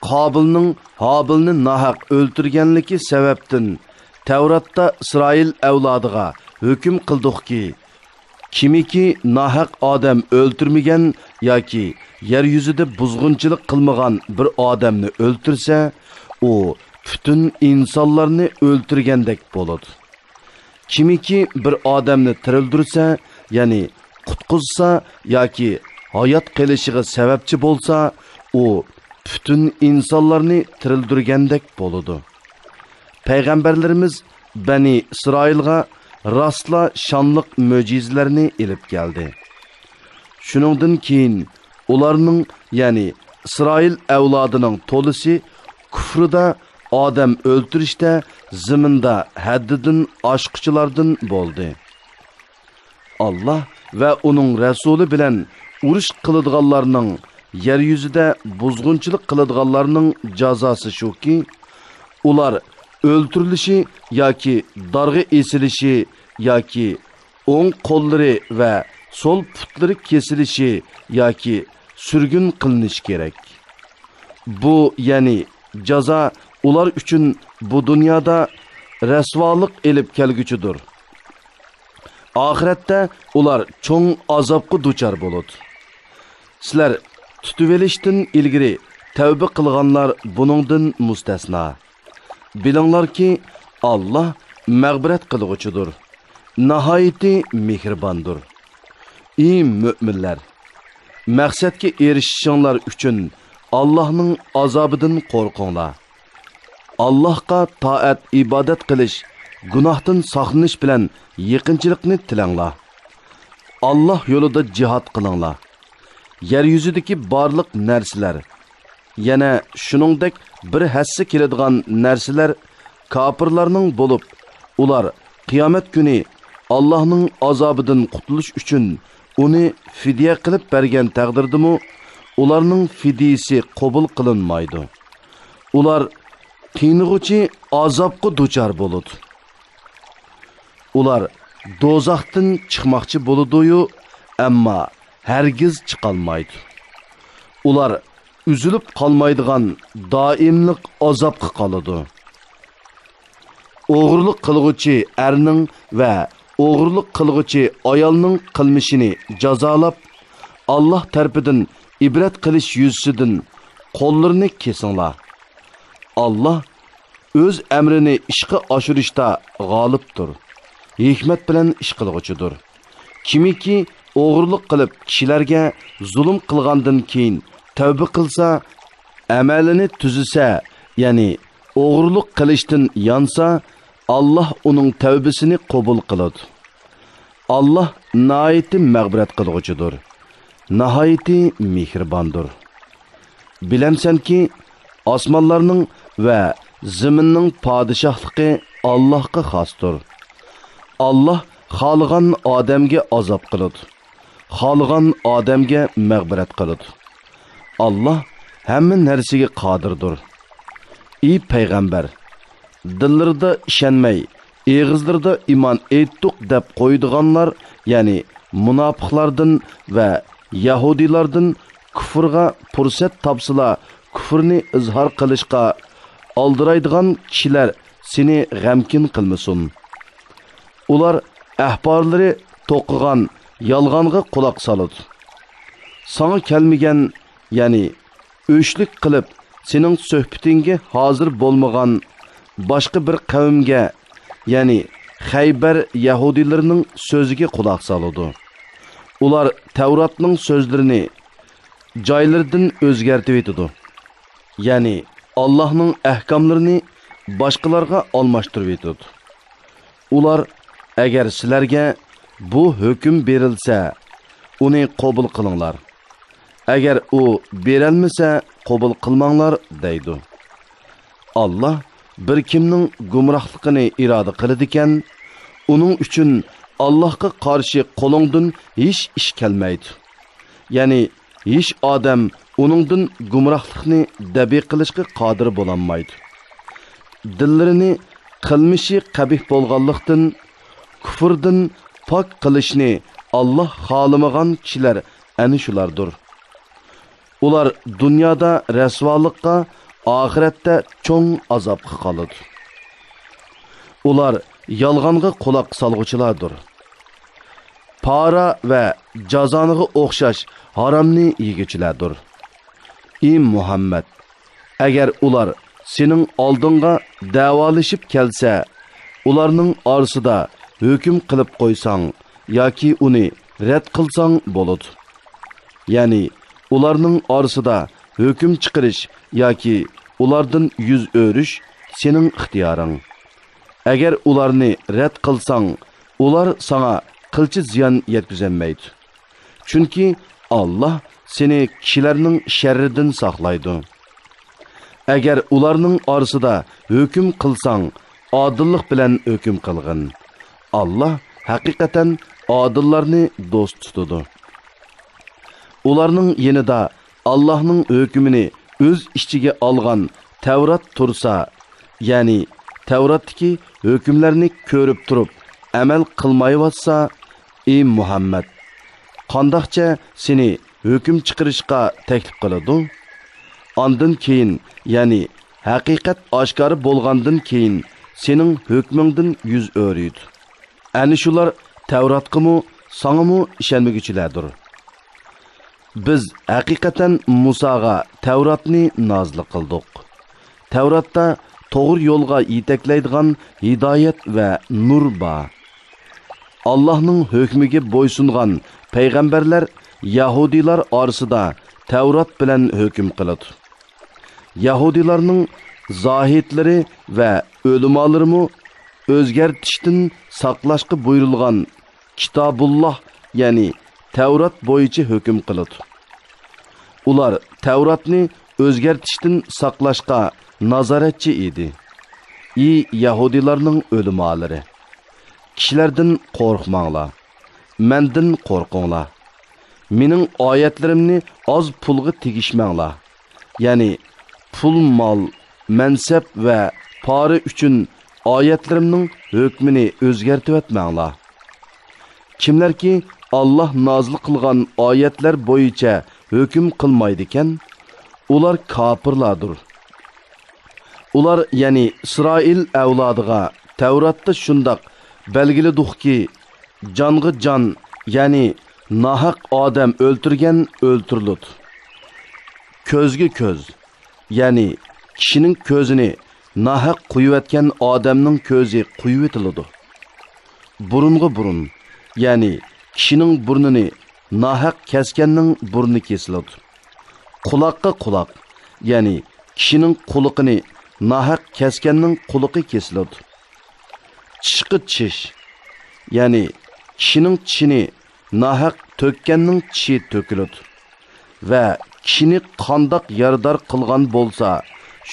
قابىلنىڭ ھابىلنى ناھەق ئۆلتۈرگەنلىكى سەۋەبتىن تەۋراتتا ئىسرائىل ئەۋلادىغا ھۆكۈم قىلدۇقكى، كىمكى ناھەق ئادەم ئۆلتۈرمىگەن ياكى يەر يۈزىدە بۇزغۇنچىلىق قىلمىغان بىر ئادەمنى ئۆلتۈرسە، ئۇ پۈتۈن ئىنسانلارنى ئۆلتۈرگەندەك بولىدۇ. كىمكى بىر ئادەمنى تىرىلدۈرسە، يەنى قۇتقۇزسا ياكى ھايات قېلىشىغا سەۋەبچى بولسا، ئۇ پۈتۈن ئىنسانلارنى تىرىلدۈرگەندەك بولىدۇ. پەيغەمبەرلىرىمىز بەنى ئىسرائىلغا راستلا شانلىق مۆجىزىلەرنى ئېلىپ كەلدى. شۇنىڭدىن كېيىن ئۇلارنىڭ، يەنى ئىسرائىل ئەۋلادىنىڭ تولىسى كۇفرىدا، ئادەم ئۆلتۈرۈشتە زېمىندا ھەددىدىن ئاشقۇچىلاردىن بولدى. ئاللاھ ۋە ئۇنىڭ رەسۇلى بىلەن ئۇرۇش قىلىدىغانلارنىڭ، يەر يۈزىدە بۇزغۇنچىلىق قىلىدىغانلارنىڭ جازاسى شۇكى، ئۇلار ئۆلتۈرۈلۈشى ياكى دارغا ئېسىلىشى ياكى ئوڭ قوللىرى ۋە سول پۇتلىرى كېسىلىشى ياكى سۈرگۈن قىلىنىشى كېرەك. بۇ، يەنى جازا ئۇلار ئۈچۈن بۇ دۇنيادا رەسۋالىق ئېلىپ كەلگۈچىدۇر. ئاخىرەتتە ئۇلار چوڭ ئازابقا دۇچار بولىدۇ. سىلەر تۇتۇۋېلىشتىن ئىلگىرى تەۋبە قىلغانلار بۇنىڭدىن مۇستەسنا. بىلىڭلاركى، ئاللاھ مەغپىرەت قىلغۇچىدۇر، ناھايىتى مېھرىباندۇر. ئى مۆمىنلەر! مەقسەتكە ئېرىشىشىڭلار ئۈچۈن ئاللاھنىڭ ئازابىدىن قورقۇڭلار. ئاللاھقا تائەت ئىبادەت قىلىش، گۇناھتىن ساقلىنىش بىلەن يېقىنچىلىقنى تىلەڭلار. ئاللاھ يولىدا جىھاد قىلىڭلار. يەر يۈزىدىكى بارلىق نەرسىلەر، يەنە شۇنىڭدەك بىر ھەسسە كېلىدىغان نەرسىلەر كاپىرلارنىڭ بولۇپ، ئۇلار قىيامەت كۈنى ئاللاھنىڭ ئازابىدىن قۇتۇلۇش ئۈچۈن ئۇنى فىدىيە قىلىپ بەرگەن تەقدىردىمۇ، ئۇلارنىڭ فىدىيىسى قوبۇل قىلىنمايدۇ. ئۇلار قىينىغۇچى ئازابقا دۇچار بولىدۇ. ئۇلار دوزاختىن چىقماقچى بولىدۇ-يۇ، ئەمما ھەرگىز چىقالمايدۇ. ئۇلار ئۈزۈلۈپ قالمايدىغان دائىملىق ئازابقا قالىدۇ. ئوغرىلىق قىلغۇچى ئەرنىڭ ۋە ئوغرىلىق قىلغۇچى ئايالنىڭ قىلمىشىنى جازالاپ، ئاللاھ تەرىپىدىن ئىبرەت قىلىش يۈزىسىدىن قوللىرىنى كېسىڭلار. ئاللاھ ئۆز ئەمرىنى ئىشقا ئاشۇرۇشتا غالىبتۇر، ھېكمەت بىلەن ئىش قىلغۇچىدۇر. كىمكى ئوغرىلىق قىلىپ كىشىلەرگە زۇلۇم قىلغاندىن كېيىن تەۋبە قىلسا، ئەمەلىنى تۈزىسە، يەنى ئوغرىلىق قىلىشتىن يانسا، ئاللاھ ئۇنىڭ تەۋبىسىنى قوبۇل قىلىدۇ. ئاللاھ ناھايىتى مەغپىرەت قىلغۇچىدۇر، ناھايىتى مېھرىباندۇر. بىلەمسەنكى، ئاسمانلارنىڭ ۋە زېمىننىڭ پادىشاھلىقى ئاللاھقا خاستۇر. ئاللاھ خالىغان ئادەمگە ئازاب قىلىدۇ، خالىغان ئادەمگە مەغپىرەت قىلىدۇ. ئاللاھ ھەممە نەرسىگە قادىردۇر. ئى پەيغەمبەر! دىللىرىدا ئىشەنمەي، ئېغىزلىرىدا ئىمان ئېيتتۇق دەپ قويىدىغانلار، يەنى مۇناپىقلاردىن ۋە يەھۇدىيلاردىن كۇفرغا پۇرسەت تاپسىلا، كۇفرنى ئىزھار قىلىشقا ئالدىرايدىغان كىشىلەر سېنى غەمكىن قىلمىسۇن. ئۇلار ئەھبارلىرى توقۇغان يالغانغا قۇلاق سالىدۇ. ساڭا كەلمىگەن، يەنى ئۆچلۈك قىلىپ، سېنىڭ سۆھبىتىڭگە ھازىر بولمىغان باشقا بىر قەۋمگە، يەنى خەيبەر يەھۇدىيلىرىنىڭ سۆزىگە قۇلاق سالىدۇ. ئۇلار تەۋراتنىڭ سۆزلىرىنى جايلىرىدىن ئۆزگەرتىۋېتىدۇ. يەنى ئاللاھنىڭ ئەھكاملىرىنى باشقىلارغا ئالماشتۇرۇۋېتىدۇ. ئۇلار، ئەگەر سىلەرگە بۇ ھۆكۈم بېرىلسە، ئۇنى قوبۇل قىلىڭلار. ئەگەر ئۇ بېرەلمىسە، قوبۇل قىلماڭلار، دەيدۇ. ئاللاھ بىر كىمنىڭ گۇمراھلىقىنى ئىرادە قىلىدىكەن، ئۇنىڭ ئۈچۈن ئاللاھقا قارشى قولۇڭدىن ھېچ ئىش كەلمەيدۇ. يەنى ھېچ ئادەم ئۇنىڭدىن گۇمراھلىقنى دەپئى قىلىشقا قادىر بولالمايدۇ. دىللىرىنى قىلمىشى قەبىھ بولغانلىقتىن، كۇفۇردىن پاك قىلىشنى ئاللاھ خالىمىغان كىشىلەر ئەنە شۇلاردۇر. ئۇلار دۇنيادا رەسۋالىققا، ئاخىرەتتە چوڭ ئازابقا قالىدۇ. ئۇلار يالغانغا قۇلاق سالغۇچىلاردۇر. پارا ۋە جازانىغا ئوخشاش ھارامنى يېگۈچىلەردۇر. ئى مۇھەممەد! ئەگەر ئۇلار سېنىڭ ئالدىڭغا دەۋالىشىپ كەلسە، ئۇلارنىڭ ئارىسىدا ھۆكۈم قىلىپ قويساڭ ياكى ئۇنى رەت قىلساڭ بولىدۇ. يەنى ئۇلارنىڭ ئارىسىدا ھۆكۈم چىقىرىش ياكى ئۇلاردىن يۈز ئۆرۈش سېنىڭ ئىختىيارىڭ. ئەگەر ئۇلارنى رەت قىلساڭ، ئۇلار ساڭا قىلچە زىيان يەتكۈزەلمەيدۇ. چۈنكى ئاللاھ سېنى كىشىلەرنىڭ شەررىدىن ساقلايدۇ. ئەگەر ئۇلارنىڭ ئارىسىدا ھۆكۈم قىلساڭ، ئادىللىق بىلەن ھۆكۈم قىلغىن. ئاللاھ ھەقىقەتەن ئادىللارنى دوست تۇتىدۇ. ئۇلارنىڭ يېنىدا ئاللاھنىڭ ھۆكمىنى ئۆز ئىچىگە ئالغان تەۋرات تۇرسا، يەنى تەۋراتتىكى ھۆكۈملەرنى كۆرۈپ تۇرۇپ ئەمەل قىلمايۋاتسا، ئى مۇھەممەد، قانداقچە سېنى ھۆكۈم چىقىرىشقا تەكلىپ قىلىدۇ؟ ئاندىن كېيىن، يەنى ھەقىقەت ئاشكارا بولغاندىن كېيىن سېنىڭ ھۆكمۈڭدىن يۈز ئۆرۈيدۇ. ئەنە شۇلار تەۋراتقىمۇ، ساڭىمۇ ئىشەنمىگۈچىلەردۇر. بىز ھەقىقەتەن مۇساغا تەۋراتنى نازىل قىلدۇق. تەۋراتتا توغرا يولغا يېتەكلەيدىغان ھىدايەت ۋە نۇر بار. ئاللاھنىڭ ھۆكمىگە بويسۇنغان پەيغەمبەرلەر يەھۇدىيلار ئارىسىدا تەۋرات بىلەن ھۆكۈم قىلىدۇ. يەھۇدىيلارنىڭ زاھىدلىرى ۋە ئۆلىمالىرىمۇ ئۆزگەرتىشتىن ساقلاشقا بۇيرۇلغان كىتابۇللاھ، يەنى تەۋرات بويىچە ھۆكۈم قىلىدۇ. ئۇلار تەۋراتنى ئۆزگەرتىشتىن ساقلاشقا نازارەتچى ئىدى. ئى يەھۇدىيلارنىڭ ئۆلىمالىرى! كىشىلەردىن قورقماڭلار، مەندىن قورقۇڭلار. مېنىڭ ئايەتلىرىمنى ئاز پۇلغا تېگىشمەڭلار. يەنى پۇل، مال، مەنسەپ ۋە پارا ئۈچۈن ئايەتلىرىمنىڭ ھۆكمىنى ئۆزگەرتىۋەتمەڭلار. كىملەركى ئاللاھ نازىل قىلغان ئايەتلەر بويىچە ھۆكۈم قىلمايدىكەن، ئۇلار كاپىرلاردۇر. ئۇلار، يەنى ئىسرائىل ئەۋلادىغا تەۋراتتا شۇنداق بەلگىلىدۇقكى، جانغا جان، يەنى ناھەق ئادەم ئۆلتۈرگەن ئۆلتۈرۈلىدۇ. كۆزگە كۆز، يەنى كىشىنىڭ كۆزىنى ناھەق قويۇۋەتكەن ئادەمنىڭ كۆزى قويۇۋېتىلىدۇ. بۇرۇنغا بۇرۇن، يەنى كىشىنىڭ بۇرنىنى ناھەق كەسكەننىڭ بۇرنى كېسىلىدۇ. قۇلاققا قۇلاق، يەنى كىشىنىڭ قۇلىقىنى ناھەق كەسكەننىڭ قۇلىقى كېسىلىدۇ. چىشقا چىش، يەنى كىشىنىڭ چىشىنى ناھەق تۆككەننىڭ چىشى تۆكۈلىدۇ. ۋە كىشىنى قانداق يارىدار قىلغان بولسا،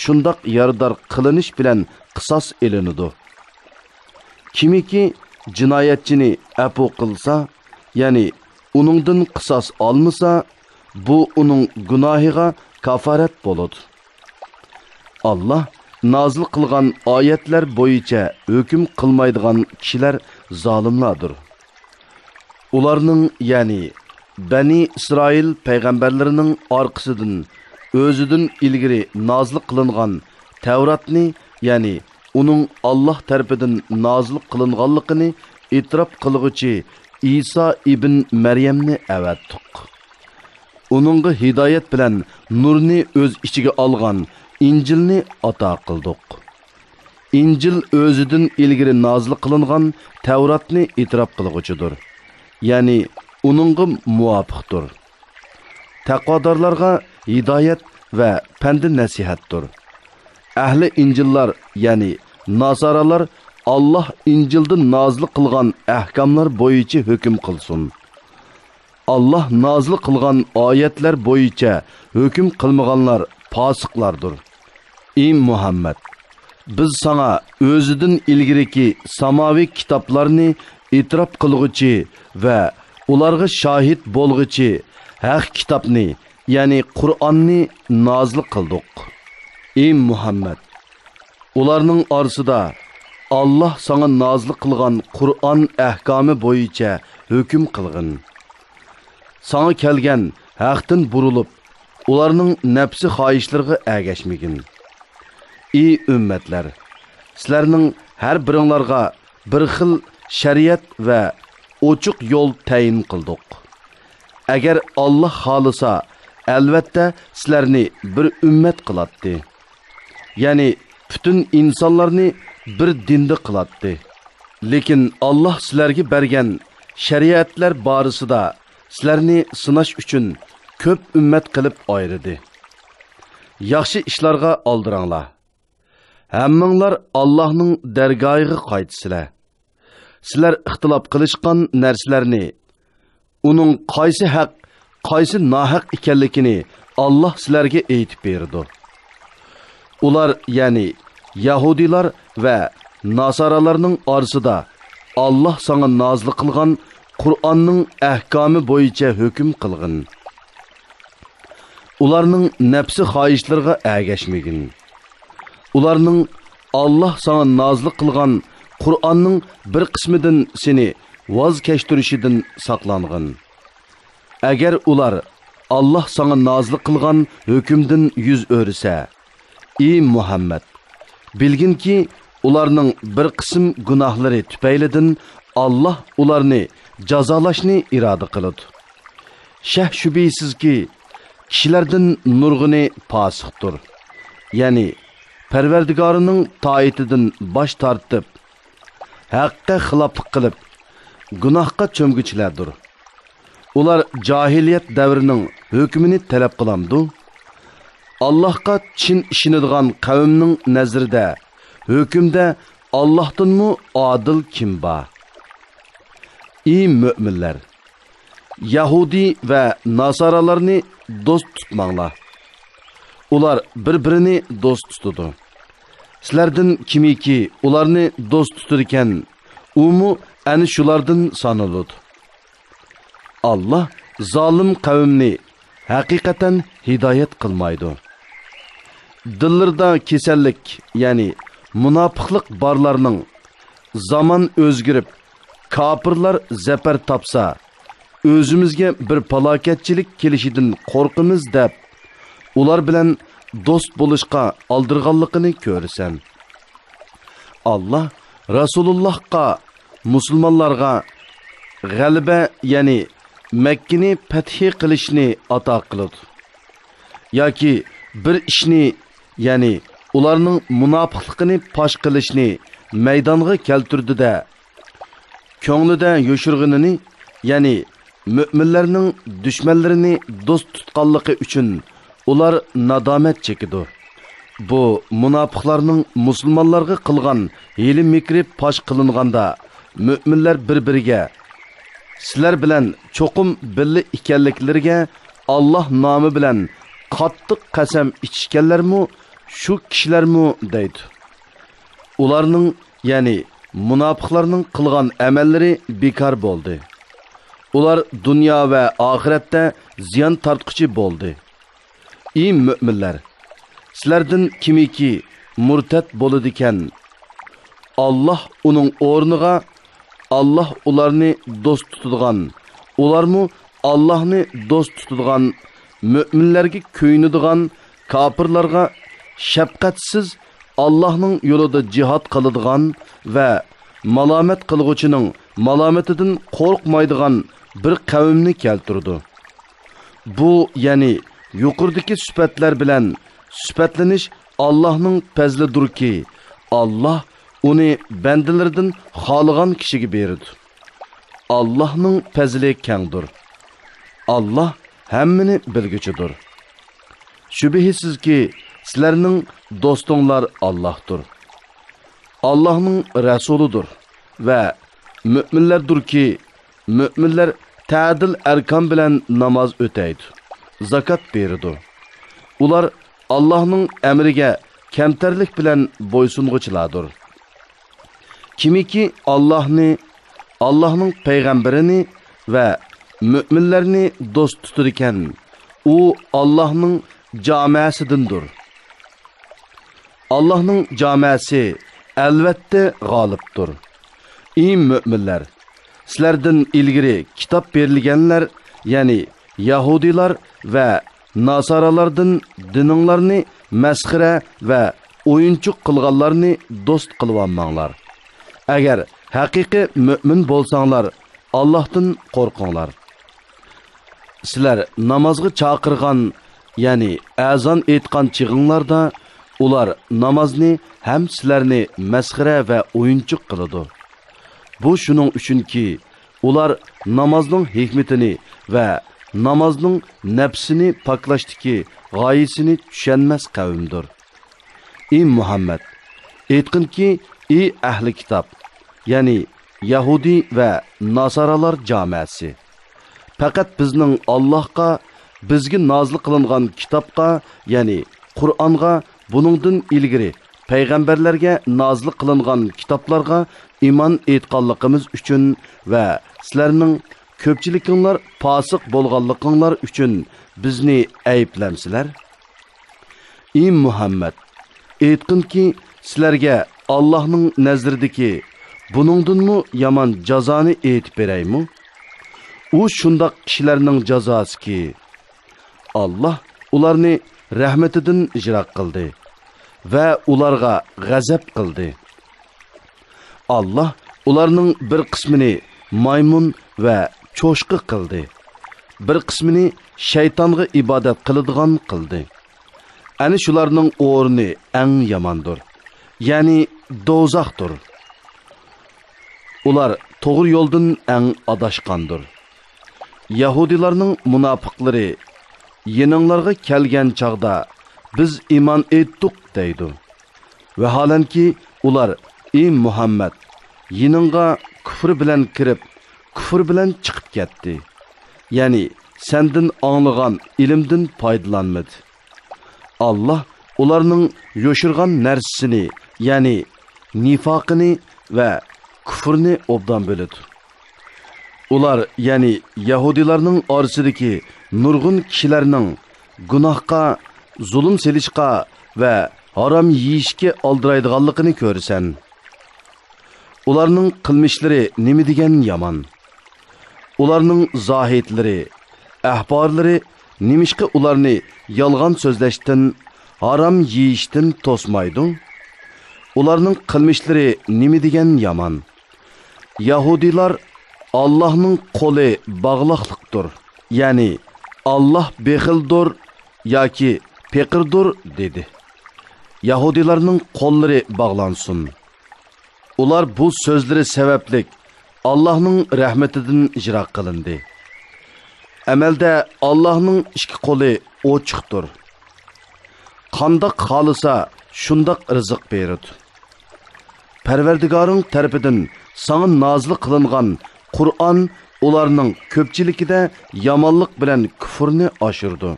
شۇنداق يارىدار قىلىنىش بىلەن قىساس ئېلىنىدۇ. كىمكى جىنايەتچىنى ئەپۇ قىلسا، يەنى ئۇنىڭدىن قىساس ئالمىسا، بۇ ئۇنىڭ گۇناھىغا كافارەت بولىدۇ. ئاللاھ نازىل قىلغان ئايەتلەر بويىچە ھۆكۈم قىلمايدىغان كىشىلەر زالىملاردۇر. ئۇلارنىڭ، يەنى بەنى ئىسرائىل پەيغەمبەرلىرىنىڭ ئارقىسىدىن ئۆزىدىن ئىلگىرى نازىل قىلىنغان تەۋراتنى، يەنى ئۇنىڭ ئاللاھ تەرىپىدىن نازىل قىلىنغانلىقىنى ئېتىراپ قىلغۇچى ئىسا ئىبن مەريەمنى ئەۋەتتۇق. ئۇنىڭغا ھىدايەت بىلەن نۇرنى ئۆز ئىچىگە ئالغان ئىنجىلنى ئاتا قىلدۇق. ئىنجىل ئۆزىدىن ئىلگىرى نازىل قىلىنغان تەۋراتنى ئېتىراپ قىلغۇچىدۇر، يەنى ئۇنىڭغا مۇۋاپىقتۇر. تەقۋادارلارغا ھىدايەت ۋە پەندى نەسىھەتتۇر. ئەھلى ئىنجىللار، يەنى ناسارالار ئاللاھ ئىنجىلدا نازىل قىلغان ئەھكاملار بويىچە ھۆكۈم قىلسۇن. ئاللاھ نازىل قىلغان ئايەتلەر بويىچە ھۆكۈم قىلمىغانلار پاسىقلاردۇر. ئى مۇھەممەد! بىز ساڭا ئۆزىدىن ئىلگىرىكى ساماۋى كىتابلارنى ئېتىراپ قىلغۇچى ۋە ئۇلارغا شاھىت بولغۇچى ھەق كىتابنى، يەنى قۇرئاننى نازىل قىلدۇق. ئى مۇھەممەد! ئۇلارنىڭ ئارىسىدا ئاللاھ ساڭا نازىل قىلغان قۇرئان ئەھكامى بويىچە ھۆكۈم قىلغىن. ساڭا كەلگەن ھەقتىن بۇرۇلۇپ، ئۇلارنىڭ نەپسى خاھىشلىرىغا ئەگەشمىگىن. ئى ئۈممەتلەر! سىلەرنىڭ ھەر بىرىڭلارغا بىر خىل شەرىئەت ۋە ئوچۇق يول تەيىن قىلدۇق. ئەگەر ئاللاھ خالىسا، ئەلۋەتتە سىلەرنى بىر ئۈممەت قىلاتتى. يەنى پۈتۈن ئىنسانلارنى بىر دىندا قىلاتتى. لېكىن ئاللاھ سىلەرگە بەرگەن شەرىئەتلەر بارىسىدا سىلەرنى سىناش ئۈچۈن كۆپ ئۈممەت قىلىپ ئايرىدى. ياخشى ئىشلارغا ئالدىراڭلار. ھەممىڭلار ئاللاھنىڭ دەرگاھىغا قايتىسىلەر. سىلەر ئىختىلاپ قىلىشقان نەرسىلەرنى، ئۇنىڭ قايسى ھەق، قايسى ناھەق ئىكەنلىكىنى ئاللاھ سىلەرگە ئېيتىپ بېرىدۇ. ئۇلار، يەنى يەھۇدىيلار ۋە ناسارالارنىڭ ئارىسىدا ئاللاھ ساڭا نازىل قىلغان قۇرئاننىڭ ئەھكامى بويىچە ھۆكۈم قىلغىن. ئۇلارنىڭ نەپسى خاھىشلىرىغا ئەگەشمىگىن. ئۇلارنىڭ ئاللاھ ساڭا نازىل قىلغان قۇرئاننىڭ بىر قىسمىدىن سېنى ۋاز كەچتۈرۈشىدىن ساقلانغىن. ئەگەر ئۇلار ئاللاھ ساڭا نازىل قىلغان ھۆكۈمدىن يۈز ئۆرۈسە، ئى مۇھەممەد، بىلگىنكى، ئۇلارنىڭ بىر قىسىم گۇناھلىرى تۈپەيلىدىن ئاللاھ ئۇلارنى جازالاشنى ئىرادە قىلىدۇ. شەك-شۈبھىسىزكى، كىشىلەردىن نۇرغۇنى پاسىقتۇر. يەنى پەرۋەردىگارىنىڭ تائىتىدىن باش تارتىپ، ھەققە خىلاپلىق قىلىپ، گۇناھقا چۆمگۈچىلەردۇر. ئۇلار جاھىلىيەت دەۋرىنىڭ ھۆكمىنى تەلەپ قىلامدۇ؟ ئاللاھقا چىن ئىشىنىدىغان قەۋمنىڭ نەزىرىدە ھۆكۈمدە ئاللاھتىنمۇ ئادىل كىم بار؟ ئى مۆمىنلەر! يەھۇدىي ۋە ناسارالارنى دوست تۇتماڭلار. ئۇلار بىر-بىرىنى دوست تۇتىدۇ. سىلەردىن كىمكى ئۇلارنى دوست تۇتىدىكەن، ئۇمۇ ئەنە شۇلاردىن سانىلىدۇ. ئاللاھ زالىم قەۋمنى ھەقىقەتەن ھىدايەت قىلمايدۇ. دىللىرىدا كېسەللىك، يەنى مۇناپىقلىق بارلارنىڭ، زامان ئۆزگىرىپ، كاپىرلار زەپەر تاپسا، ئۆزىمىزگە بىر پالاكەتچىلىك كېلىشىدىن قورقىمىز دەپ، ئۇلار بىلەن دوست بولۇشقا ئالدىرىغانلىقىنى كۆرىسەن. ئاللاھ رەسۇلۇللاھقا، مۇسۇلمانلارغا غەلىبە، يەنى مەككىنى پەتھى قىلىشنى ئاتا قىلىدۇ. ياكى بىر ئىشنى، يەنى ئۇلارنىڭ مۇناپىقلىقىنى پاش قىلىشنى مەيدانغا كەلتۈردى-دە، كۆڭلىدە يوشۇرغىنىنى، يەنى مۆمىنلەرنىڭ دۈشمەنلىرىنى دوست تۇتقانلىقى ئۈچۈن ئۇلار نادامەت چېكىدۇ. بۇ مۇناپىقلارنىڭ مۇسۇلمانلارغا قىلغان ھىيلە-مىكرى پاش قىلىنغاندا، مۆمىنلەر بىر-بىرىگە، سىلەر بىلەن چوقۇم بىللە ئىكەنلىكلىرىگە ئاللاھ نامى بىلەن قاتتىق قەسەم ئىچىشكەنلەرمۇ شۇ كىشىلەرمۇ دەيدۇ. ئۇلارنىڭ، يەنى مۇناپىقلارنىڭ قىلغان ئەمەللىرى بىكار بولدى. ئۇلار دۇنيا ۋە ئاخىرەتتە زىيان تارتقۇچى بولدى. ئى مۆمىنلەر! سىلەردىن كىمكى مۇرتەت بولىدىكەن، ئاللاھ ئۇنىڭ ئورنىغا، ئاللاھ ئۇلارنى دوست تۇتىدىغان، ئۇلارمۇ ئاللاھنى دوست تۇتىدىغان، مۆمىنلەرگە كۆيۈنىدىغان، كاپىرلارغا شەپقەتسىز ئاللاھنىڭ يولىدا جىھاد قىلىدىغان ۋە مالامەت قىلغۇچىنىڭ مالامىتىدىن قورقمايدىغان بىر قەۋمنى كەلتۈرىدۇ. بۇ، يەنى يۇقىرىدىكى سۈپەتلەر بىلەن سۈپەتلىنىش ئاللاھنىڭ پەزلىدۇركى، ئاللاھ ئۇنى بەندىلىرىدىن خالىغان كىشىگە بېرىدۇ. ئاللاھنىڭ پەزلى كەڭدۇر. ئاللاھ ھەممىنى بىلگۈچىدۇر. شۈبھىسىزكى، سىلەرنىڭ دوستۇڭلار ئاللاھتۇر. ئاللاھنىڭ رەسۇلىدۇر ۋە مۆمىنلەردۇركى، مۆمىنلەر تەدىل ئەركان بىلەن ناماز ئۆتەيدۇ، زاكات بېرىدۇ. ئۇلار ئاللاھنىڭ ئەمرىگە كەمتەرلىك بىلەن بويسۇنغۇچىلاردۇر. كىمكى ئاللاھنى، ئاللاھنىڭ پەيغەمبىرىنى ۋە مۆمىنلەرنى دوست تۇتىدىكەن، ئۇ ئاللاھنىڭ جامەسىدىندۇر. ئاللاھنىڭ جامەسى ئەلۋەتتە غالىبتۇر. ئى مۆمىنلەر! سىلەردىن ئىلگىرى كىتاب بېرىلگەنلەر، يەنى يەھۇدىيلار ۋە ناسارالاردىن دىنىڭلارنى مەسخىرە ۋە ئويۇنچۇق قىلغانلارنى دوست قىلىۋالماڭلار. ئەگەر ھەقىقىي مۆمىن بولساڭلار، ئاللاھتىن قورقۇڭلار. سىلەر نامازغا چاقىرغان، يەنى ئەزان ئېيتقان چېغىڭلاردا، ئۇلار نامازنى ھەم سىلەرنى مەسخىرە ۋە ئويۇنچۇق قىلىدۇ. بۇ شۇنىڭ ئۈچۈنكى، ئۇلار نامازنىڭ ھېكمىتىنى ۋە نامازنىڭ نەپسىنى پاكلاشتىكى غايىسىنى چۈشەنمەس قەۋمدۇر. ئى مۇھەممەد، ئېيتقىنكى، ئى ئەھلى كىتاب، يەنى يەھۇدىي ۋە ناسارالار جامەسى، پەقەت بىزنىڭ ئاللاھقا، بىزگە نازىل قىلىنغان كىتابقا، يەنى قۇرئانغا، بۇنىڭدىن ئىلگىرى پەيغەمبەرلەرگە نازىل قىلىنغان كىتابلارغا ئىمان ئېيتقانلىقىمىز ئۈچۈن ۋە سىلەرنىڭ كۆپچىلىكىڭلار پاسىق بولغانلىقىڭلار ئۈچۈن بىزنى ئەيىبلەمسىلەر؟ ئى مۇھەممەد، ئېيتقىنكى، سىلەرگە ئاللاھنىڭ نەزىرىدىكى بۇنىڭدىنمۇ يامان جازانى ئېيتىپ بېرەيمۇ؟ ئۇ شۇنداق كىشىلەرنىڭ جازاسىكى، ئاللاھ ئۇلارنى رەھمىتىدىن يىراق قىلدى ۋە ئۇلارغا غەزەپ قىلدى. ئاللاھ ئۇلارنىڭ بىر قىسمىنى مايمۇن ۋە چوشقا قىلدى، بىر قىسمىنى شەيتانغا ئىبادەت قىلىدىغان قىلدى. ئەنە شۇلارنىڭ ئورنى ئەڭ ياماندۇر، يەنى دوزاختۇر. ئۇلار توغرا يولدىن ئەڭ ئاداشقاندۇر. يەھۇدىيلارنىڭ مۇناپىقلىرى يېنىڭلارغا كەلگەن چاغدا، بىز ئىمان ئېيتتۇق دەيدۇ. ۋەھالەنكى، ئۇلار، ئى مۇھەممەد، يېنىڭغا كۇفر بىلەن كىرىپ، كۇفر بىلەن چىقىپ كەتتى. يەنى سەندىن ئاڭلىغان ئىلىمدىن پايدىلانمىدى. ئاللاھ ئۇلارنىڭ يوشۇرغان نەرسىسىنى، يەنى نىفاقىنى ۋە كۇفرنى ئوبدان بىلىدۇ. ئۇلار، يەنى يەھۇدىيلارنىڭ ئارىسىدىكى نۇرغۇن كىشىلەرنىڭ گۇناھقا، زۇلۇم سېلىشقا ۋە ھارام يېيىشكە ئالدىرايدىغانلىقىنى كۆرىسەن. ئۇلارنىڭ قىلمىشلىرى نېمە دېگەن يامان! ئۇلارنىڭ زاھىدلىرى، ئەھبارلىرى نېمىشقا ئۇلارنى يالغان سۆزلەشتىن، ھارام يېيىشتىن توسمايدۇ؟ ئۇلارنىڭ قىلمىشلىرى نېمە دېگەن يامان! يەھۇدىيلار، ئاللاھنىڭ قولى باغلاقلىقتۇر، يەنى ئاللاھ بېخىلدۇر ياكى پېقىردۇر دېدى. يەھۇدىيلارنىڭ قوللىرى باغلانسۇن! ئۇلار بۇ سۆزلىرى سەۋەبلىك ئاللاھنىڭ رەھمىتىدىن يىراق قىلىندى. ئەمەلدە ئاللاھنىڭ ئىككى قولى ئوچۇقتۇر. قانداق خالىسا، شۇنداق رىزىق بېرىدۇ. پەرۋەردىگارىڭ تەرىپىدىن ساڭا نازىل قىلىنغان قۇرئان ئۇلارنىڭ كۆپچىلىكىدە يامانلىق بىلەن كۇفرنى ئاشۇرىدۇ.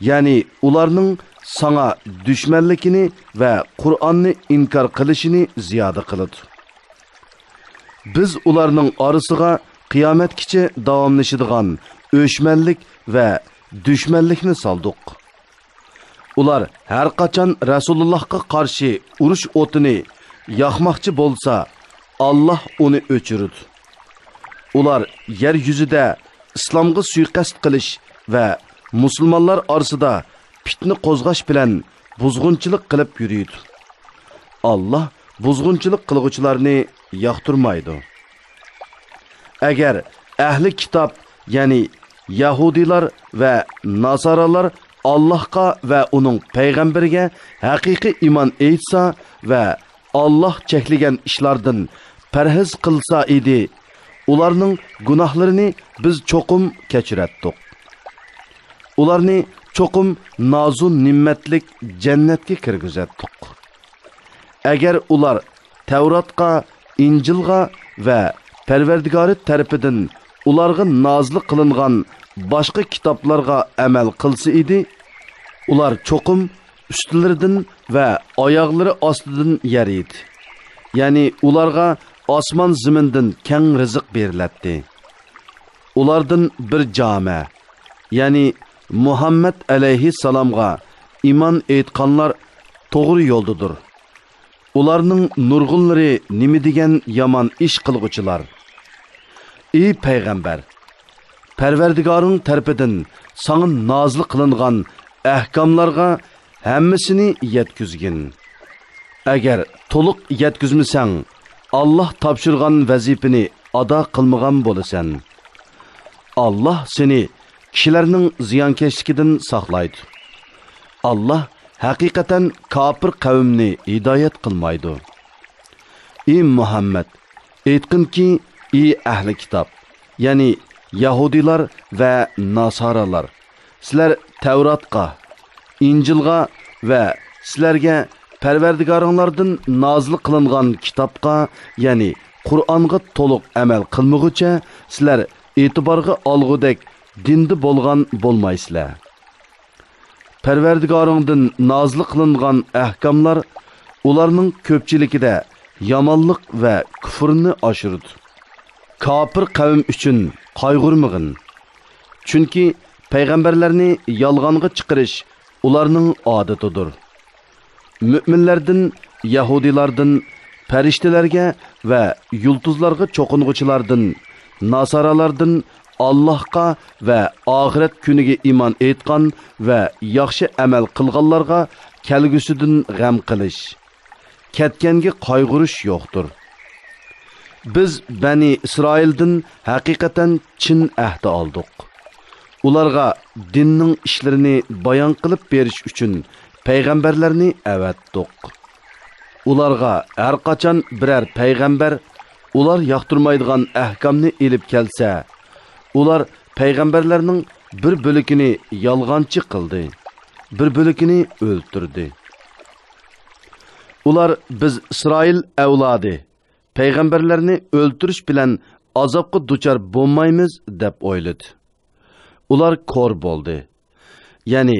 يەنى ئۇلارنىڭ ساڭا دۈشمەنلىكىنى ۋە قۇرئاننى ئىنكار قىلىشىنى زىيادە قىلىدۇ. بىز ئۇلارنىڭ ئارىسىغا قىيامەتكىچە داۋاملىشىدىغان ئۆچمەنلىك ۋە دۈشمەنلىكنى سالدۇق. ئۇلار ھەرقاچان رەسۇلۇللاھقا قارشى ئۇرۇش ئوتىنى ياقماقچى بولسا، ئاللاھ ئۇنى ئۆچۈرىدۇ. ئۇلار يەر يۈزىدە ئىسلامغا سۇيىقەست قىلىش ۋە مۇسۇلمانلار ئارىسىدا پىتنە قوزغاش بىلەن بۇزغۇنچىلىق قىلىپ يۈرىدۇ. ئاللاھ بۇزغۇنچىلىق قىلغۇچىلارنى ياقتۇرمايدۇ. ئەگەر ئەھلى كىتاب، يەنى يەھۇدىيلار ۋە ناسارالار ئاللاھقا ۋە ئۇنىڭ پەيغەمبىرىگە ھەقىقىي ئىمان ئېيتسا ۋە ئاللاھ چەكلىگەن ئىشلاردىن پەرھىز قىلسا ئىدى، ئۇلارنىڭ گۇناھلىرىنى بىز چوقۇم كەچۈرەتتۇق. ئۇلارنى چوقۇم نازۇ نېمەتلىك جەننەتكە كىرگۈزەتتۇق. ئەگەر ئۇلار تەۋراتقا، ئىنجىلغا ۋە پەرۋەردىگارى تەرىپىدىن ئۇلارغا نازىل قىلىنغان باشقا كىتابلارغا ئەمەل قىلسا ئىدى، ئۇلار چوقۇم ئۈستلىرىدىن ۋە ئاياغلىرى ئاستىدىن يەر ئىدى. يەنى ئۇلارغا ئاسمان زېمىندىن كەڭ رىزىق بېرىلەتتى. ئۇلاردىن بىر جامە، يەنى مۇھەممەد ئەلەيھىسسالامغا ئىمان ئېيتقانلار توغرا يولدىدۇر. ئۇلارنىڭ نۇرغۇنلىرى نېمە دېگەن يامان ئىش قىلغۇچىلار! ئى پەيغەمبەر! پەرۋەردىگارىڭ تەرىپىدىن ساڭا نازىل قىلىنغان ئەھكاملارغا ھەممىسىنى يەتكۈزگىن. ئەگەر تولۇق يەتكۈزمىسەڭ، ئاللاھ تاپشۇرغان ۋەزىپىنى ئادا قىلمىغان بولىسەن. ئاللاھ سېنى كىشىلەرنىڭ زىيانكەشلىكىدىن ساقلايدۇ. ئاللاھ ھەقىقەتەن كاپىر قەۋمنى ھىدايەت قىلمايدۇ. ئى مۇھەممەد! ئېيتقىنكى، ئى ئەھلى كىتاب، يەنى يەھۇدىيلار ۋە ناسارالار، سىلەر تەۋراتقا، ئىنجىلغا ۋە سىلەرگە پەرۋەردىگارىڭلاردىن نازىل قىلىنغان كىتابقا، يەنى قۇرئانغا تولۇق ئەمەل قىلمىغۇچە، سىلەر ئېتىبارغا ئالغۇدەك دىندا بولغان بولمايسىلەر. پەرۋەردىگارىڭدىن نازىل قىلىنغان ئەھكاملار ئۇلارنىڭ كۆپچىلىكىدە يامانلىق ۋە كۇفرنى ئاشۇرىدۇ. كاپىر قەۋم ئۈچۈن قايغۇرمىغىن. چۈنكى پەيغەمبەرلەرنى يالغانغا چىقىرىش ئۇلارنىڭ ئادىتىدۇر. مۆمىنلەردىن، يەھۇدىيلاردىن، پەرىشتىلەرگە ۋە يۇلتۇزلارغا چوقۇنغۇچىلاردىن، ناسارالاردىن، ئاللاھقا ۋە ئاخىرەت كۈنىگە ئىمان ئېيتقان ۋە ياخشى ئەمەل قىلغانلارغا كەلگۈسىدىن غەم قىلىش، كەتكەنگە قايغۇرۇش يوقتۇر. بىز بەنى ئىسرائىلدىن ھەقىقەتەن چىن ئەھدى ئالدۇق. ئۇلارغا دىننىڭ ئىشلىرىنى بايان قىلىپ بېرىش ئۈچۈن پەيغەمبەرلەرنى ئەۋەتتۇق. ئۇلارغا ھەرقاچان بىرەر پەيغەمبەر ئۇلار ياقتۇرمايدىغان ئەھكامنى ئېلىپ كەلسە، ئۇلار پەيغەمبەرلەرنىڭ بىر بۆلىكىنى يالغانچى قىلدى، بىر بۆلىكىنى ئۆلتۈردى. ئۇلار، بىز ئىسرائىل ئەۋلادى، پەيغەمبەرلەرنى ئۆلتۈرۈش بىلەن ئازابقا دۇچار بولمايمىز، دەپ ئويلىدى. ئۇلار كور بولدى، يەنى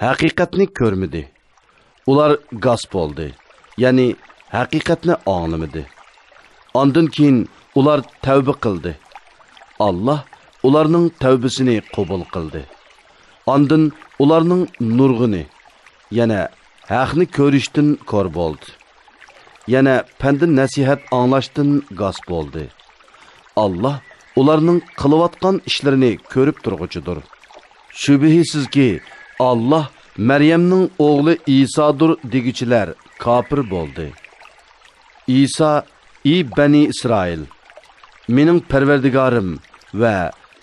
ھەقىقەتنى كۆرمىدى. ئۇلار گاس بولدى، يەنى ھەقىقەتنى ئاڭلىمىدى. ئاندىن كېيىن ئۇلار تەۋبە قىلدى. ئاللاھ ئۇلارنىڭ تەۋبىسىنى قوبۇل قىلدى. ئاندىن ئۇلارنىڭ نۇرغۇنى يەنە ھەقنى كۆرۈشتىن كور بولدى. يەنە پەندى نەسىھەت ئاڭلاشتىن گاس بولدى. ئاللاھ ئۇلارنىڭ قىلىۋاتقان ئىشلىرىنى كۆرۈپ تۇرغۇچىدۇر. شۈبھىسىزكى، ئاللاھ مەريەمنىڭ ئوغلى ئىسادۇر دېگۈچىلەر كاپىر بولدى. ئىسا، ئى بەنى ئىسرائىل، مېنىڭ پەرۋەردىگارىم ۋە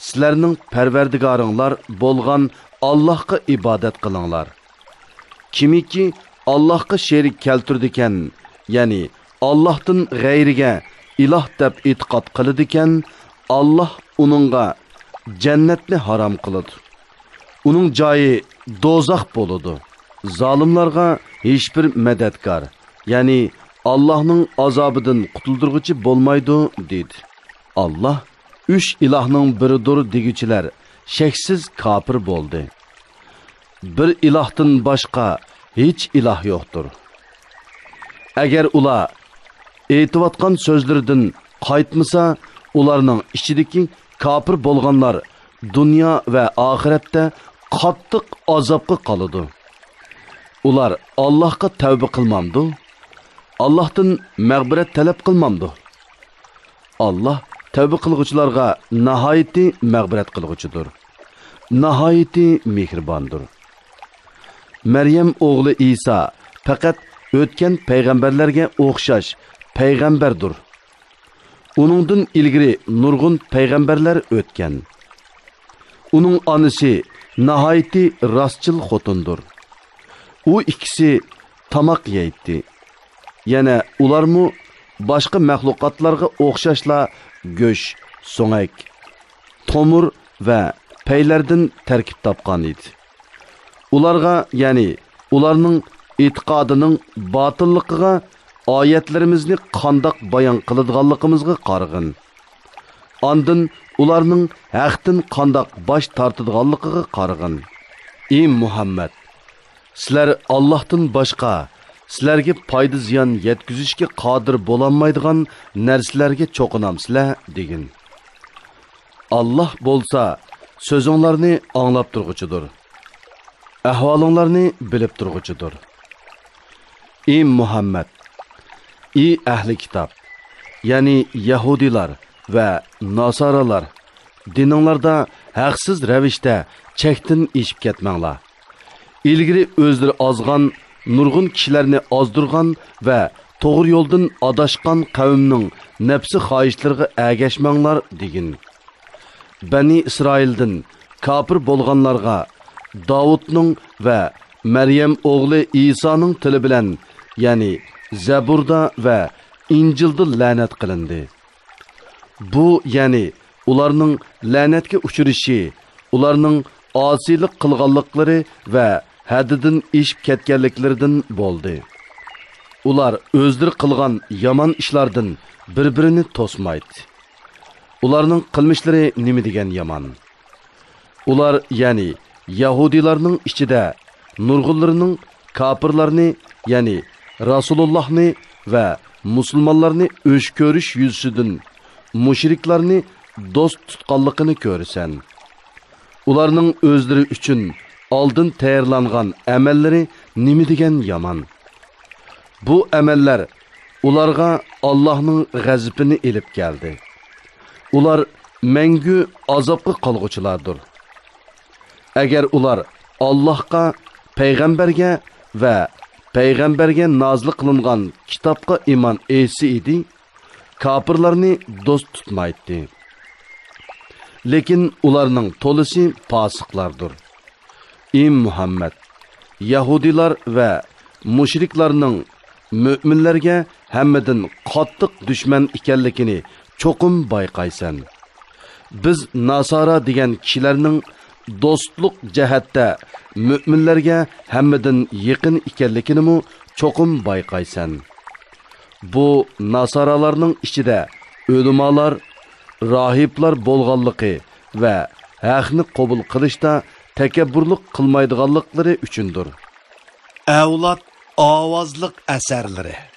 سىلەرنىڭ پەرۋەردىگارىڭلار بولغان ئاللاھقا ئىبادەت قىلىڭلار. كىمكى ئاللاھقا شېرىك كەلتۈرىدىكەن، يەنى ئاللاھتىن غەيرىگە ئىلاھ دەپ ئېتىقاد قىلىدىكەن، ئاللاھ ئۇنىڭغا جەننەتنى ھارام قىلىدۇ. ئۇنىڭ جايى دوزاخ بولىدۇ. زالىملارغا ھېچبىر مەدەتكار، يەنى ئاللاھنىڭ ئازابىدىن قۇتۇلدۇرغۇچى بولمايدۇ، دېدى. ئاللاھ ئۈچ ئىلاھنىڭ بىرىدۇر دېگۈچىلەر شەكسىز كاپىر بولدى. بىر ئىلاھتىن باشقا ھېچ ئىلاھ يوقتۇر. ئەگەر ئۇلار ئېيتىۋاتقان سۆزلىرىدىن قايتمىسا، ئۇلارنىڭ ئىچىدىكى كاپىر بولغانلار دۇنيا ۋە ئاخىرەتتە قاتتىق ئازابقا قالىدۇ. ئۇلار ئاللاھقا تەۋبە قىلمامدۇ؟ ئاللاھتىن مەغپىرەت تەلەپ قىلمامدۇ؟ ئاللاھ تەۋبە قىلغۇچىلارغا ناھايىتى مەغپىرەت قىلغۇچىدۇر، ناھايىتى مېھرىباندۇر. مەريەم ئوغلى ئىسا پەقەت ئۆتكەن پەيغەمبەرلەرگە ئوخشاش پەيغەمبەردۇر. ئۇنىڭدىن ئىلگىرى نۇرغۇن پەيغەمبەرلەر ئۆتكەن. ئۇنىڭ ئانىسى ناھايىتى راستچىل خوتۇندۇر. ئۇ ئىككىسى تاماق يەيتتى. يەنە ئۇلارمۇ باشقا مەخلۇقاتلارغا ئوخشاشلا گۆش، سۆڭەك، تومۇر ۋە پەيلەردىن تەركىب تاپقان ئىدى. ئۇلارغا، يەنى ئۇلارنىڭ ئېتىقادىنىڭ باتىللىقىغا ئايەتلىرىمىزنى قانداق بايان قىلىدىغانلىقىمىزغا قارىغىن. ئاندىن ئۇلارنىڭ ھەقتىن قانداق باش تارتىدىغانلىقىغا قارىغىن. ئى مۇھەممەد! سىلەر ئاللاھتىن باشقا سىلەرگە پايدا-زىيان يەتكۈزۈشكە قادىر بولالمايدىغان نەرسىلەرگە چوقۇنامسىلەر؟ دېگىن. ئاللاھ بولسا سۆزۈڭلارنى ئاڭلاپ تۇرغۇچىدۇر. ئەھۋالىڭلارنى بىلىپ تۇرغۇچىدۇر. ئى مۇھەممەد! ئى ئەھلى كىتاب! يەنى يەھۇدىيلار ۋە ناسارالار، دىنىڭلاردا ھەقسىز رەۋىشتە چەكتىن ئېشىپ كەتمەڭلار. ئىلگىرى ئۆزلىرى ئازغان، نۇرغۇن كىشىلەرنى ئازدۇرغان ۋە توغرا يولدىن ئاداشقان قەۋمنىڭ نەپسى خاھىشلىرىغا ئەگەشمەڭلار، دېگىن. بەنى ئىسرائىلدىن كاپىر بولغانلارغا داۋۇتنىڭ ۋە مەريەم ئوغلى ئىسانىڭ تىلى بىلەن، يەنى زەبۇردا ۋە ئىنجىلدا لەنەت قىلىندى. بۇ، يەنى ئۇلارنىڭ لەنەتكە ئۇچرىشى، ئۇلارنىڭ ئاسىيلىق قىلغانلىقلىرى ۋە ھەددىدىن ئېشىپ كەتكەنلىكلىرىدىن بولدى. ئۇلار ئۆزلىرى قىلغان يامان ئىشلاردىن بىر-بىرىنى توسمايتتى. ئۇلارنىڭ قىلمىشلىرى نېمە دېگەن يامان! ئۇلار، يەنى يەھۇدىيلارنىڭ ئىچىدە نۇرغۇنلىرىنىڭ كاپىرلارنى، يەنى رەسۇلۇللاھنى ۋە مۇسۇلمانلارنى ئۆچ كۆرۈش يۈزىسىدىن مۇشرىكلارنى دوست تۇتقانلىقىنى كۆرىسەن. ئۇلارنىڭ ئۆزلىرى ئۈچۈن ئالدىن تەييارلانغان ئەمەللىرى نېمە دېگەن يامان! بۇ ئەمەللەر ئۇلارغا ئاللاھنىڭ غەزىپىنى ئېلىپ كەلدى. ئۇلار مەڭگۈ ئازابقا قالغۇچىلاردۇر. ئەگەر ئۇلار ئاللاھقا، پەيغەمبەرگە ۋە پەيغەمبەرگە نازىل قىلىنغان كىتابقا ئىمان ئېيتسا ئىدى، كاپىرلارنى دوست تۇتمايتتى. لېكىن ئۇلارنىڭ تولىسى پاسىقلاردۇر. ئى مۇھەممەد، يەھۇدىيلار ۋە مۇشرىكلارنىڭ مۆمىنلەرگە ھەممىدىن قاتتىق دۈشمەن ئىكەنلىكىنى چوقۇم بايقايسەن. بىز ناسارا دېگەن كىشىلەرنىڭ دوستلۇق جەھەتتە مۆمىنلەرگە ھەممىدىن يېقىن ئىكەنلىكىنىمۇ چوقۇم بايقايسەن. بۇ ناسارالارنىڭ ئىچىدە ئۆلىمالار، راھىبلار بولغانلىقى ۋە ھەقنى قوبۇل قىلىشتا تەكەببۇرلۇق قىلمايدىغانلىقلىرى ئۈچۈندۇر. ئەۋلاد ئاۋازلىق ئەسەرلىرى.